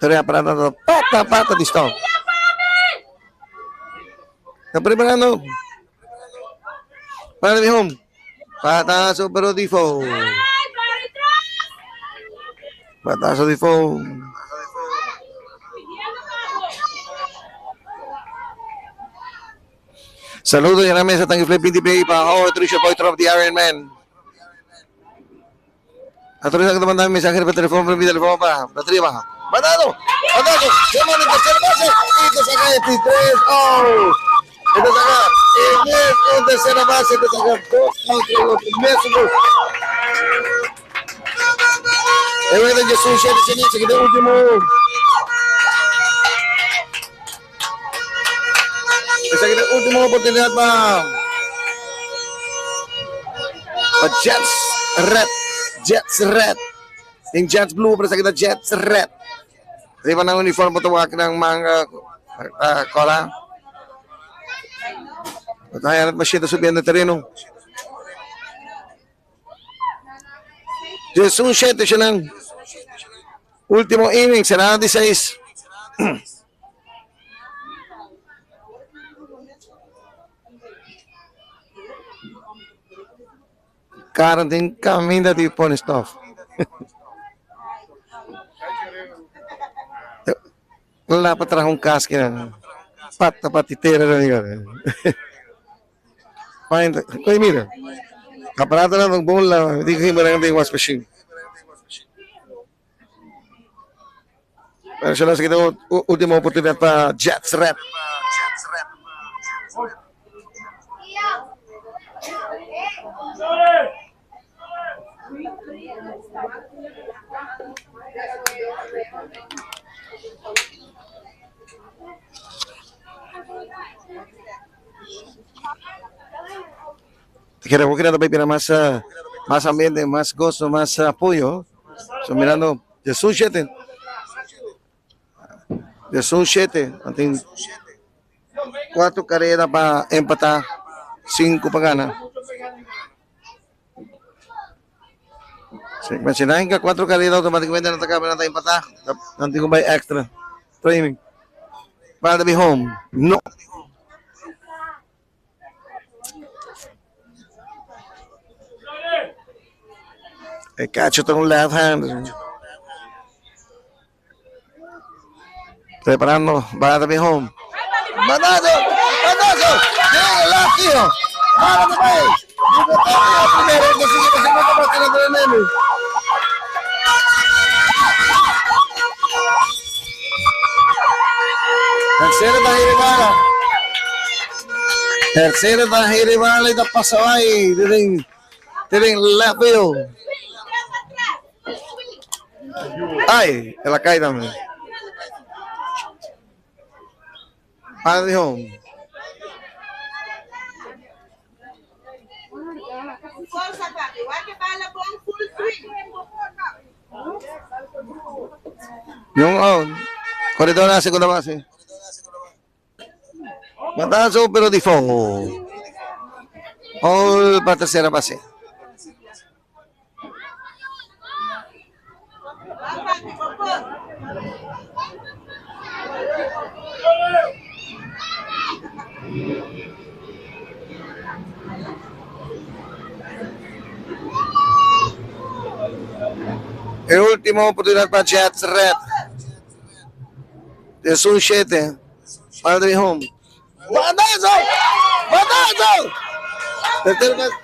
Tarea parando. Pata, pata, disto. Está preparando. Para mi home. Patazo, pero default. Patazo default. Saludos en la mesa, tan Flip Play para oh, Trisha Boy Trump, the Iron Man. Autorizado que te mandan mensaje por teléfono, por mi teléfono para la tría baja. ¡Mandado! ¡Mandado! ¡Se manda en tercera base! ¡Y te saca de 3! ¡Oh! Y te saca en tercera base, te saca 2 outs, El de Jesús, que el último. Esa que última oportunidad para Jets Red. Jets Red. Yung Jets Blue, pero sa kita Jets Red. Di ba ng uniform mo tuwak ng mga kola? At hayaan at masyado subiendo el terreno. Jesus 7 siya lang. Último inning, será 16. Kara tin kaminda di pone stof. La pa traha un kas kinan. Pata patitera nan diga. Find, oye mira. Aparatonan ta bon la di himba den wash machine. Pero nos kita última oportunidad pa Jets Red. Kere hopi nan ta bay bira mas mas ambiente, mas goso, mas apoyo. So mirando diesun shete. Diesun shete. Nan tin cuatro carrera pa empata, cinco pa gana. Si si nan hinca cuatro carrera automaticamente nan ta caba nan ta empata. Nan tin cu bay extra training. Bala ta bin home. No. E catcher ta un left hander. Preparando, bala ta bin home. Banazo! Banazo! Llega left field. Bala ta bay. Primero, consigue la segunda base na tremendo. Tercera ta Heribala. Tercera ta Heribala y ta pasa bay. Tienen, tienen left field. Ay, el a cae también. Para de home. Forsa, papi. Wak e bala bon full swing. Yung out. Corredor na segunda base. Batazo pero di foul. All pa tercera base. Wak, papi, por. E último oportunidad pa Jets Red. Es un 7. Para de home. Batazo! Batazo! Tercera base.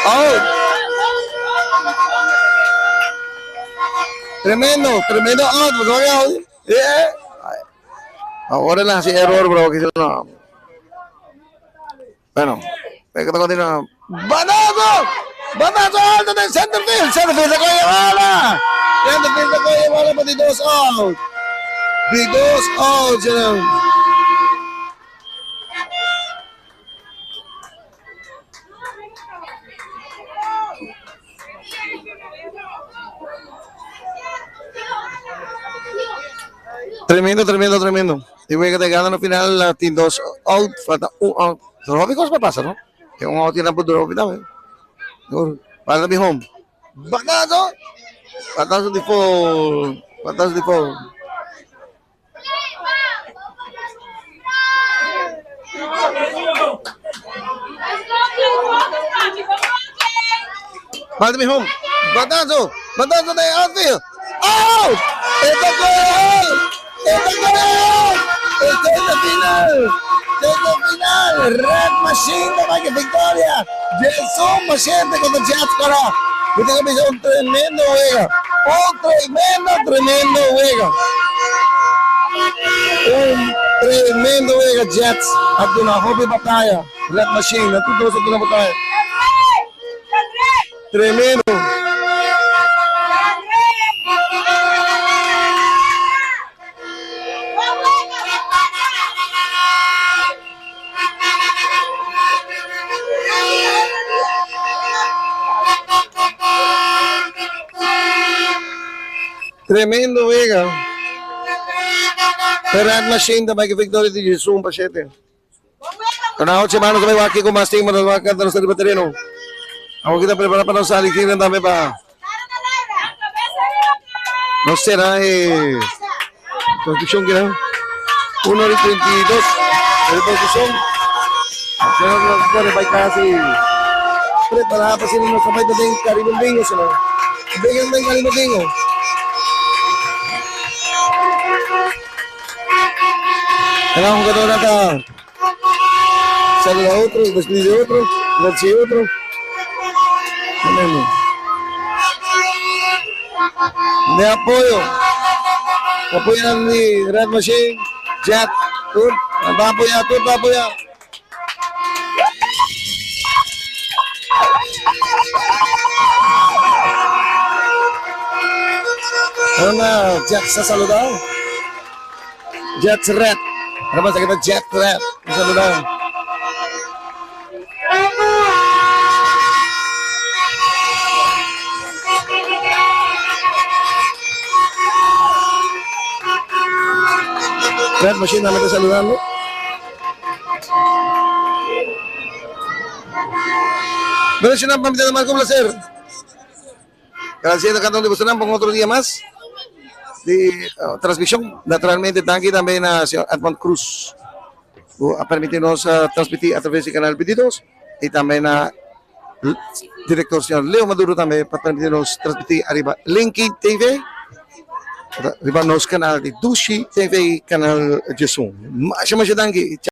Out. Tremendo, tremendo out. Out. Yeah. Ahora le hace error, bro. Que no. Bueno, hay que continuar. ¡Batazo! ¡Batazo alto del center field! ¡Center field se coge bala! ¡Center field se coge bala para dos out! De dos out, Jerome. Tremendo, tremendo, tremendo. Y voy a que gana no final, la team dos out, falta un out. So, hopi cosas pasa, no? Que un out tiene por duro, también. Para mi home. Batazo! Batazo di foul. Batazo di foul. Let's go, Clay. Focus, papi. Go, Clay. Para mi home. Batazo! Batazo de outfield. Out! ¡Está out! ¡Está out! ¡Está en la final! ¡Está en la final! Red Machine de Mike Victoria. Jason Machete contra Jets para. Yo tengo que un tremendo juego. Un tremendo, tremendo juego. Un tremendo juego, Jets. At una joven batalla. Red Machine. At dos una batalla. Tremendo. Tremendo wega. Red Machine da Mike Victoria di Jason Pachete. Una 8 manos may waki ko mas team manos waki sa riba terreno. Ako kita prepara para sa alikin dami pa. No será construcción que era 1 y 32. El construcción. Pero no casi Prepara pa asina nos ta bai ta den Caribbean Bingo sino. Den den Caribbean Bingo. Cada jugador ta saluda otro, despide de otro, gradici otro. Amén. De apoyo. Apoyan ni Red Machine, Jet, tur. Va apoyar, tur va apoyar. Ano Jet sa saludar. Jet Red. Ano ba sa kita Jet Red? Saludar. Red Machine namin saludando. Bueno, señor, permítame un placer. Gracias a cada uno de ustedes por otro día más de transmisión. Naturalmente, aquí también a señor Edmond Cruz a permitirnos transmitir a través del canal 22 y también a director señor Leo Maduro también para permitirnos transmitir arriba Linky TV, arriba nos canal de Dushi TV, canal Jesús. Masha, masha, danki.